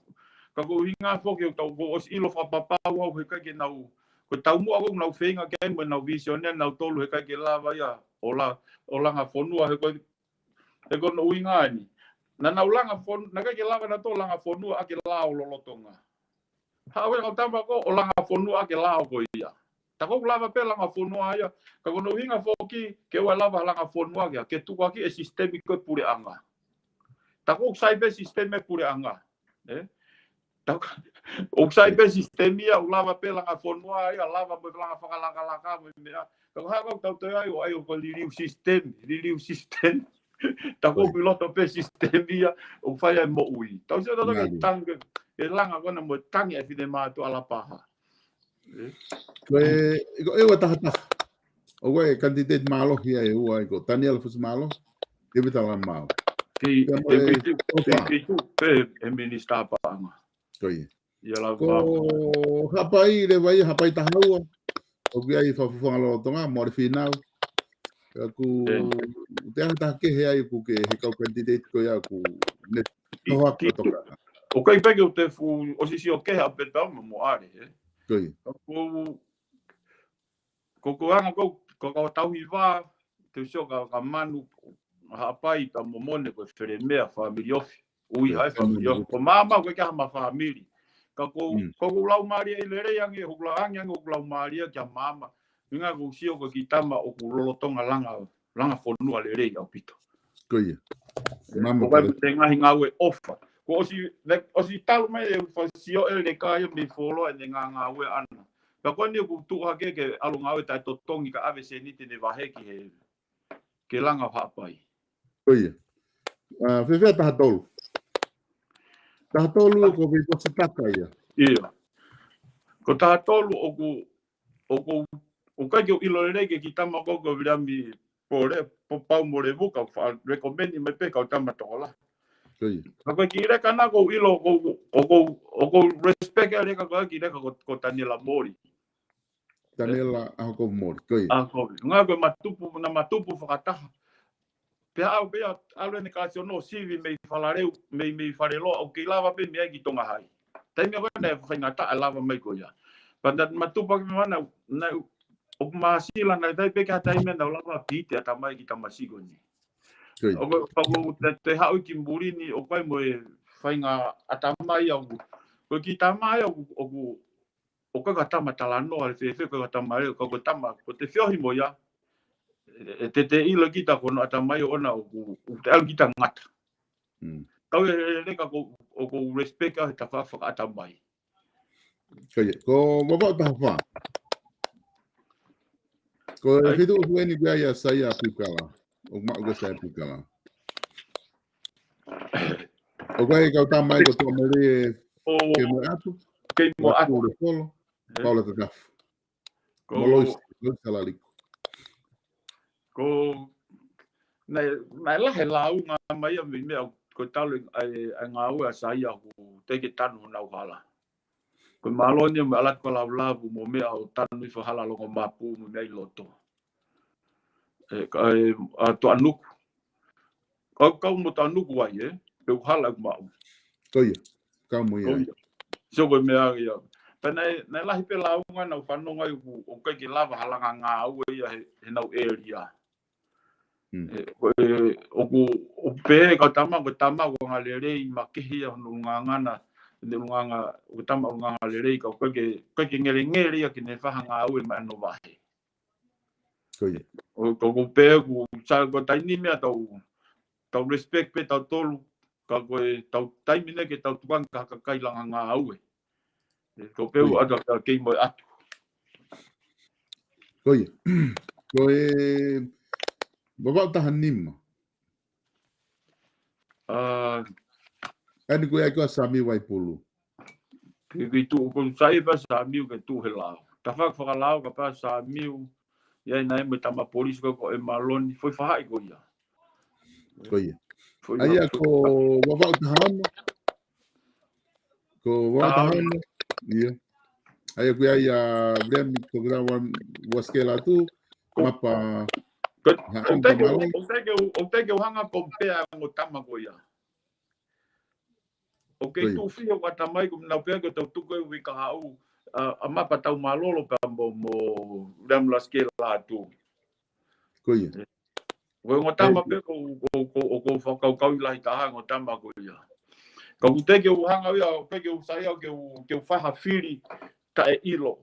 ka ko e ʻuhinga foki ʻoku tau, kuo ʻosi ʻilo fakapapau au he ʻikai ke nau, ko e taumuʻa ʻoku nau feinga ke ʻai mo ʻenau vīsone nautolu he ʻikai ke lava ia ʻo la-, ʻo langa fonua he ko e, he ko hono ʻuhinga ni. Naʻa nau langa fon-, naʻe ʻikai ke lava nautolu langa fonua ʻaki e lao lolotonga. Haʻu e kau tama ko ē ʻo langa fonua ʻaki e lao ko ia. Tā ʻoku lava pē langa fonua ia, ka ko hono ʻuhinga foki ke ʻoua ʻe lava langa fonua ke, ke tukuakiʻi e sisitemi ko e puleʻanga. Tā ʻoku sai pē sisitemi e puleʻanga. ʻE? Tā ʻoku sai pē sisitemi ia, ʻoku lava pē langa fonua ia, lava mo e langa fakalakalaka mo e meʻa. Ka ko e hā ʻoku tau toe ʻai ʻo ʻai ʻo ko e liliu sisitemi, liliu sisitemi. Tā ʻoku ʻi loto pē sisitemi ia, ʻoku fai ai e moʻui. Tau sio tautolu ke tangi, e langa ko ena mo e tangi e finemātuʻa Lapaha. Ko e, ko e ua tahataha. ʻOku ʻi ai e kanititeiti mālohi ia ʻe ua, ko Taniela Fusimālohi, Tēvita Lamau. Kei, kei, kei, kei, kei, pē e minisitā paʻanga. Ko ia. Ia la ko Haʻapai leva ia, Haʻapai taha ua. ʻOku ʻi ai e fakafofonga lolotonga, Moale Fīnau. Ka ʻoku te aha taha kehe ai ʻoku ke he kau kanititeiti ko ia ʻoku ne noho atu ki toka. ʻOku ʻikai pē ke u te fuʻu ʻosi sio kehe ʻaupito mo Moale, ē? Ko ia. Ka ʻoku, ko ko anga ko, ko ko tauhi vā, te u sio ka, ka Manu, Haʻapai, Taumomone, ko e Felemea, Fāmili Ofi. ʻUi hai Fāmili Ofi. Ko māmani, ko e kia ma fāmili. Ka ko, ko ko laumālie ʻi lelei ange, ʻoku la ange ange, ʻoku laumālie kia māmani. Minga ko sio ko ki tama ʻoku lolotonga langa, langa fonua lelei ʻaupito. Ko ia. Māmani ko e ngaahi ngāue ʻofa. Ko ʻosi, ne, ʻosi talu mai e fa sio e leka ia mei Foloa ʻene ngā ngāue ʻana. Ka ko eni ʻoku tuʻu hake ke ʻalu ngāue taʻetotongi ka ʻave seniti ne vahe ki he ke langa ʻo Haʻapai. Ko ia. ʻA, fēfē taha tolu. Taha tolu ko e vei ko se taka ia. Ia. Ko taha tolu ʻoku, ʻoku, ʻoku ʻikai ke u ʻilo lelei ke ki tama ko ko Viliami Pole, Popau mo Levuka, fa recommend mai pē kau tama tokola. Ko ia. Ka ko e ki leka na ʻoku ʻilo, ʻoku, ʻoku, ʻoku respect e leka ko e ki leka ko, ko Taniela Moli. Taniela ʻAhokovi Moli, ko ia. ʻAhokovi. Ngā ko e matupu, na matupu fakataha. Pea au pea ʻalu ʻene kasi ʻo nō sivi mei Falaleu, mei, mei Faleloa, ʻoku kei lava pē mei ai ki Tonga Hai. Taimi ko ē naʻe faingataʻa lava mai ko ia. Pea na matupu ake mei mana, na, ʻoku māsila na tai pē ka taimi na lava piti ʻatamai ki Tamasiko ni. Ko ia. ʻOku, ʻoku te, te haʻu ki muli ni, ʻoku ʻi ai mo e faingataʻa mai au. Ko e ki tama ia ʻoku, ʻoku ʻoku ʻikai ko ha tama talanoa, le fēfē ko e tama leo, ko e tama, ko e te feohi mo ia, ʻe, ʻe te te ʻilo kita ko hono ʻatamai ʻoʻona ʻoku, ʻoku te ʻalu kita ngata. Mm. Kau e, e leka ko, ʻoku respect au he tafa fakaʻatamai. Ko ia, ko Vavaʻu taha fā. Ko e fitu ʻoku eni pea ia Saia Piukala. ʻOku maʻu ko Saia Piukala. ʻOku ʻi ai e kau tama ia ko Tuʻamelie Keimoʻeatu, Keimoʻeatu. Lefolo, Paula Tatafu. Ko mo Loisi, Loisi Salaliku. Ko, naʻe, naʻe lahi e lāunga mai ia mei meʻa ko e talu e, e, e ngāue ʻa Saia ʻoku teʻeki tanu honau hala. Ko e mālō ni mo e ʻalu atu ko e laulavu mo meʻa ʻo tanu hifo hala Longomapu mo meʻa ʻi loto. ʻE, ka, ʻe, ʻa Tuʻanuku. Kau, kau mo Tuʻanuku ai, ē? Pe ʻoku hala ʻoku maʻu. Ko ia. Kau mo ia. Ko ia. Sio ko e meʻa ia. Pea naʻe, naʻe lahi pē lāunga naʻa ku fanongo ai ʻoku, ʻoku ʻikai ke lava ha langa ngāue ia he, he nau ʻēlia. Mm. ʻE, ko e, ʻoku, ʻoku pehē kau tama, ko e tama ʻoku anga lelei, makehe ia hono ʻulungaanga na, ʻene ʻulungaanga, ko e tama ʻulungaanga lelei, ka ʻoku ʻikai ke, ʻikai ke ngelengele ia ke ne fai ha ngāue maʻa hono vahe. Ko ia. ʻO, ko, ko pē, ko, sa, ko taimi ni meʻa tau, tau respect pē tautolu, Pea ko e tau taimi ʻeni ke tau tukuange ki ha kakai langa ngāue. Ko pē ʻoku ʻatu ʻa kei mo e ʻatu. Ko ia. Ko e Vavaʻu taha nima. ʻA ʻeni ko ia ko Samiu Vaipulu. Ke ke tuʻu ko sai pē Samiu ke tuʻu he lao. Tafaʻaki fakalao ka pē Samiu. ʻI ai naʻe mo e tama polisi ko ko e Maloni. Foʻi fahaʻi ko ia. Ko ia. ʻA ia ko Vavaʻu taha ono. Ko Vavaʻu taha ono. Ia. ʻA ia ko ia ia William ko kira wan waskela tu. Mapa. ʻOku teke ʻoku teke ʻoku teke ʻoku hanga ko pea ngo tama ko ia. ʻOku kei tuʻu fiha ʻoku ʻatamai ko nau pea ko tau tuku e uike kahaʻu ʻa Mapa Taumālolo pea mo mo William Laskela atu. Ko ia. Ko e ongo tama pē ko ko ko ko fakakaukau ʻi lahi taha ongo tama ko ia. Ka ʻoku teke ʻoku hanga ia ʻoku teke ʻoku sai au ke ʻoku ke ʻoku fai ha fili taʻeʻilo.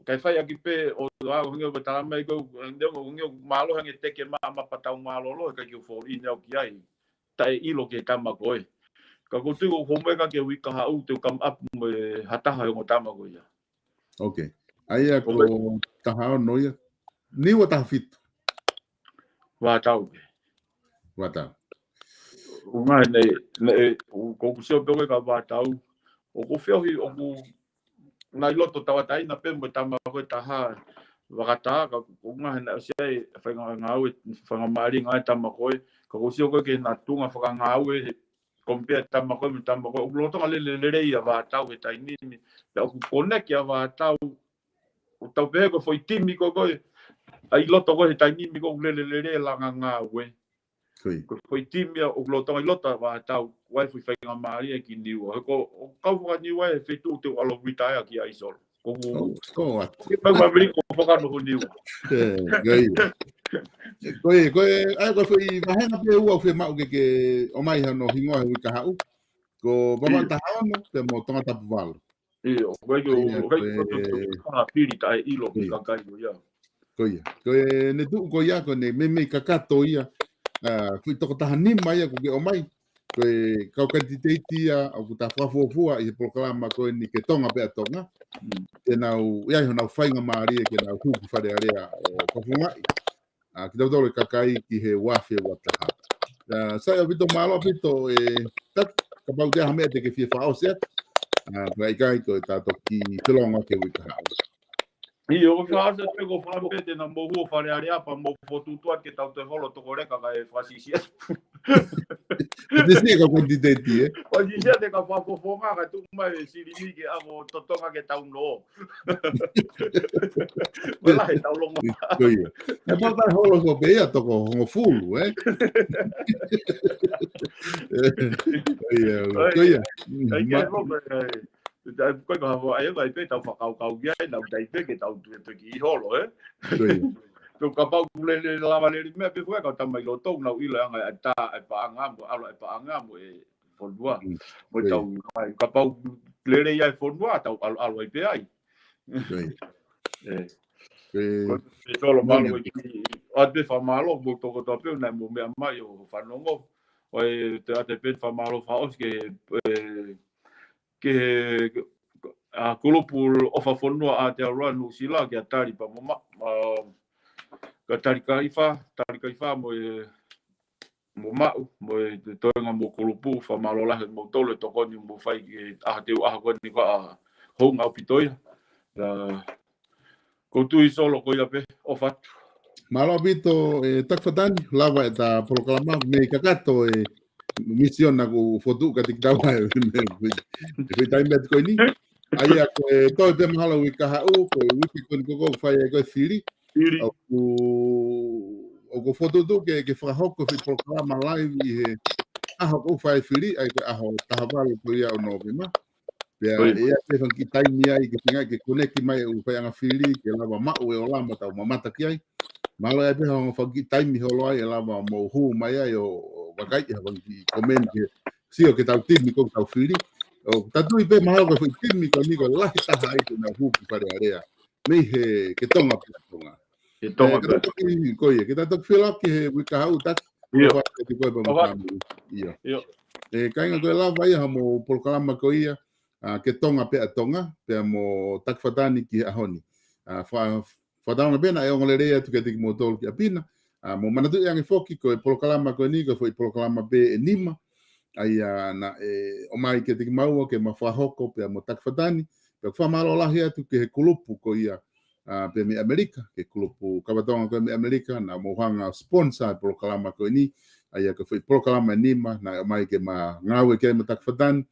Kae fai ʻaki pē ʻo ʻa ʻoku hangē ʻoku tala mai ko ʻoku mālō hangē teke ma Mapa Taumālolo he ʻikai ke ʻoku foʻi ne au ki ai. Taʻeʻilo ke tama ko ē. Ka ko tui ʻoku homeka ke uike kahaʻu te u come up mo e ha taha he ongo tama ko ia. Ok. ʻA ia ko taha ono ia. Niua taha fitu. Vātau. Vātau. ʻOku ngaahi nei nei ʻoku sio pē ko e ka vātau. ʻOku feohi ʻoku nai loto tauʻatāina pē mo e tama ko e taha vakatā ka ʻoku ngaahi nei ʻosi ai fainga ngāue fainga mālie ngaahi tama ko e ka ʻoku sio ko e ke na tunga fakangāue he compare tama ko e mo e tama ko e ʻoku lolotonga lele lelei ʻa vātau he taimi ni. Pea ʻoku koneki ʻa vātau ʻoku tau pehē ko e foʻi timi ko e ko e ʻai loto ko e he taimi ni ko e ʻoku lele lelei langa ngāue. Ko e foʻi timi ʻoku lolotonga ʻi loto ʻa vātau ʻoku ʻai foʻi fainga mālie ki Niua. He ko ʻoku kau faka Niua he feituʻu te u ʻalu retire ki ai Solo. Ko ʻoku Ko atu. Ke pau ma mili ko fakano ho Niua. Ko ia. Ko e, ko e, ʻa ia ko e foʻi vahenga pē ua ʻoku fiemaʻu ke ke ʻomai hano hingoa he uike kahaʻu. Ko Vavaʻu taha ono, pea mo Tongatapu valu. ʻIo, ko e ʻio, ko e ʻio, ko e ʻio, ko e ʻio, ko e ʻio, ko e ʻio. Ko ia. Ko e ne tuʻu ko ia, ko e ne meimei kakato ia. ʻA, foʻi toko taha nima ia ʻoku ke ʻomai. Ko e kau kanititeiti ia, ʻoku ta fakafuofua ʻi he polokalama ko eni ke Tonga pea Tonga. Ke nau, ʻi ai honau fainga mālie, ke nau hū ki Fale Alea ʻo fakafofongaʻi. ʻA, kitautolu e kakai ki he ua afe ua taha. ʻA, sai ʻaupito mālō ʻaupito e taki, kapau te aha meʻa te ke fie fakaʻosi atu. ʻA, pea ʻikai ko e ta toki felonga ke uike kahaʻu. ʻIo, ʻoku fakaʻosi atu pē ko fakaʻosi pē te na mou hū ʻo Fale Alea pea mou fokotuʻutuʻu atu ke tau toe holo toko leka kae fakasisia. Te sio ka ko titeti, ē? Fakasisia te ka fakafofonga ka tuku mai e silini ke ako totonga ke tau nō. Ko e lahi tau longo. Ko ia. E pau tai holo ko pē ia toko hongofulu, ē? Ko ia, ko ia. Ko ia, ko ia. Ko e ka hafo ai ai pē tau fakakaukau ki ai, nau tai pē ke tau tue pē ki holo, ē? Ko ia. Tau kapau lele lava lele meʻa pē fue kau tama ʻi loto, nau ʻilo anga e tā e paʻanga mo, ʻalu e paʻanga mo e fonua. Mo e tau, kapau lele ia e fonua, tau ʻalu ʻalu ai pē ai. Ko e Solo mālō e ki, ʻoatu pē fakamālō, mo toko toa pē, naʻe mo meʻa mai ʻo fanongo. ʻO e te ʻoatu pē fakamālō fakaʻosi ke, e, ke he, ʻa, kulupu ʻofa fonua ʻa Aotearoa Nuʻusila, kia Tali pea mo ma, ʻa, kia Tali Kaifa, Tali Kaifa mo e, mo Maʻu, mo e toenga mo kulupu, fakamālō lahi mo tolu e tokoni mo fai ke ʻaho te u ʻaho ko eni ko e ʻaho hounga ʻaupito ia. ʻA, ko tui Solo ko ia pē, ʻofa atu. Mālō ʻaupito, e, Taki Fatani, lava e ta polokalama, mei kakato e misiona ko fotu ka tiki tau ai, e, e, e, taimi atu ko eni. ʻA ia ko e toe pē mahalo uike kahaʻu, ko e uike ko eni ko ko fai ai ko e fili. ʻOku, ʻoku fotu tu ke, ke fakahoko e foʻi polokalama live ʻi he ʻaho ko fai fili, ʻa ia ko e ʻaho taha valu ko ia ʻo Nōvema. Pea ʻe ʻi ai pē fanga kiʻi taimi ai ke feinga ke koneki mai ʻū faiʻanga fili ke lava maʻu e ola mo tau mamata ki ai. Mahalo ʻe ʻi ai pē fanga kiʻi taimi holo ai ʻe lava mou hū mai ai ʻo, ʻo vakai ʻi ha fanga kiʻi komeni ke sio ke tau timi ko tau fili. ʻOku ta tui pē mahalo ko e foʻi timi ko eni ko e lahi taha ai ke nau hū ki Fale Alea. Mei he ke Tonga pea Tonga. Ke Tonga pea Tonga. Ko ia, ke ta toki felaki he uike kahaʻu Taki. ʻIo. ʻOfa atu ki koe pea mo e fāmili. ʻIo. ʻIo. ʻE kāinga, ko e lava ia haʻamou polokalama ko ia, ʻa, ke Tonga pea Tonga, pea mo Takifatani ki he ʻaho ni. ʻA, fa-, fakatauange pē naʻe ongo lelei atu kiate kimoutolu ki ʻapi na. ʻA, mou manatuʻi ange foki ko e polokalama ko eni, ko e foʻi polokalama pē ʻe nima. ʻA ia naʻe ʻomai kiate kimaua ke ma fakahoko pea mo Takifatani. Pea fakamālō lahi atu ki he kulupu ko ia, ʻa, pē mei ʻAmelika, ki he kulupu Kava Tonga ko ē mei ʻAmelika, naʻa mou hanga ʻo sponsor e polokalama ko eni, ʻa ia ko e foʻi polokalama ʻe nima, naʻe ʻomai ke ma ngāue ki ai mo Takifatani,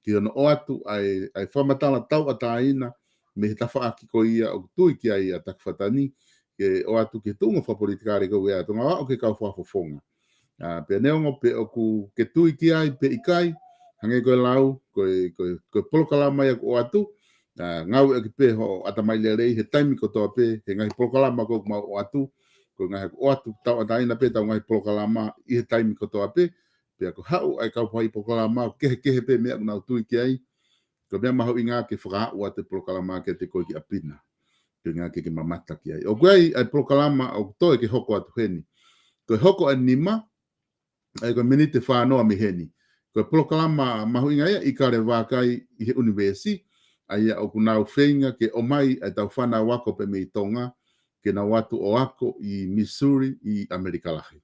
ki hono ʻoatu ʻa e, ʻa e fakamatala tauʻatāina, mei he tafaʻaki ko ia ʻoku tui ki ai ʻa Takifatani, ke ʻoatu ki he tuʻunga fakapolitikale ko ia ʻa Tonga ʻo aʻu ki he kau fakafofonga. ʻA, pea neongo pe ʻoku ke tui ki ai pe ʻikai, hangē ko e lau, ko e, ko e, ko e polokalama ia kuo ʻoatu, ʻa, ngāueʻaki pē hoʻo ʻatamai lelei he taimi kotoa pē, he ngaahi polokalama ko ē ʻoku mau ʻoatu, ko e ngaahi ʻoatu tauʻatāina pē ʻetau ngaahi polokalama ʻi he taimi kotoa pē, pea ko e haʻu ʻa e kau fai polokalama ʻoku kehekehe pē meʻa ʻoku nau tui ki ai, ko e meʻa mahuʻinga ke fakaaʻu atu e polokalama kiate koe ki ʻapi na. Ko e ʻuhinga ke ke mamata ki ai. ʻOku ʻi ai ʻa e polokalama ʻoku toe ke hoko atu heni. Ko e hoko ʻe nima, ʻa ia ko e miniti ʻe fā noa mei heni. Ko e polokalama mahuʻinga ia ʻi Kalevākai ʻi he ʻunivēsi, ʻa ia ʻoku nau feinga ke ʻomai ʻa ʻetau fānau ako pē mei Tonga, ke nau ō atu ʻo ako ʻi Missouri ʻi ʻAmelika Lahi.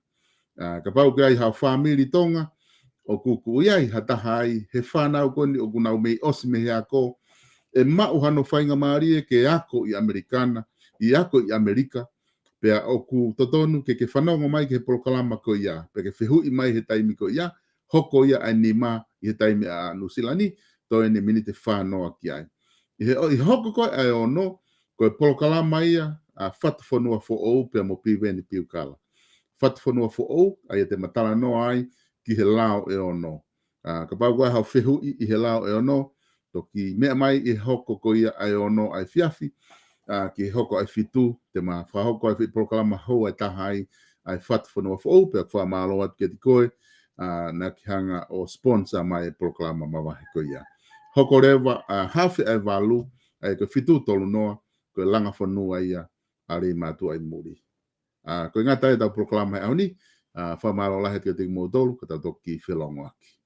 ʻA, kapau ʻoku ʻi ai haʻo fāmili Tonga, ʻoku, ʻoku ʻi ai ha taha ai he fānau ko eni ʻoku nau mei ʻosi mei he ako, ʻe maʻu hano faingamālie ke ako ʻi ʻAmelika na, ʻi ako ʻi ʻAmelika, pea ʻoku totonu ke ke fanongo mai ki he polokalama ko ia, pea ke fehuʻi mai he taimi ko ia, hoko ia ʻa e nima ʻi he taimi ʻa Nuʻusila ni, toe ʻeni miniti ʻe fā noa ki ai. ʻI he, ʻi he hoko ko ē ʻa e ono, ko e polokalama ia ʻa Fatufonua Foʻou pea mo Piveni Piukala. Fatufonua Foʻou, ʻa ia te ma talanoa ai ki he lao ʻe ono. ʻA, kapau ʻoku ʻi ai haʻo fehuʻi ʻi he lao ʻe ono, toki meʻa mai ʻi he hoko ko ia ʻa e ono ʻa e efiafi, ʻa, ki he hoko ʻa e fitu, te ma fakahoko ʻa e foʻi polokalama hou ʻe taha ai, ʻa e Fatufonua Foʻou, pea fakamālō atu kiate koe, ʻa, naʻa ke hanga ʻo sponsor mai e polokalama mavahe ko ia. Hoko leva, ʻa, hafe ʻa e valu, ʻa ia ko e fitu tolu noa, ko e Langa Fonua ia, ʻa Leimātuʻa ʻi muli. ʻA, ko e ngata ʻetau polokalama he ʻaho ni, ʻa, fakamālō lahi atu kiate kimoutolu, ka tau toki felongoaki.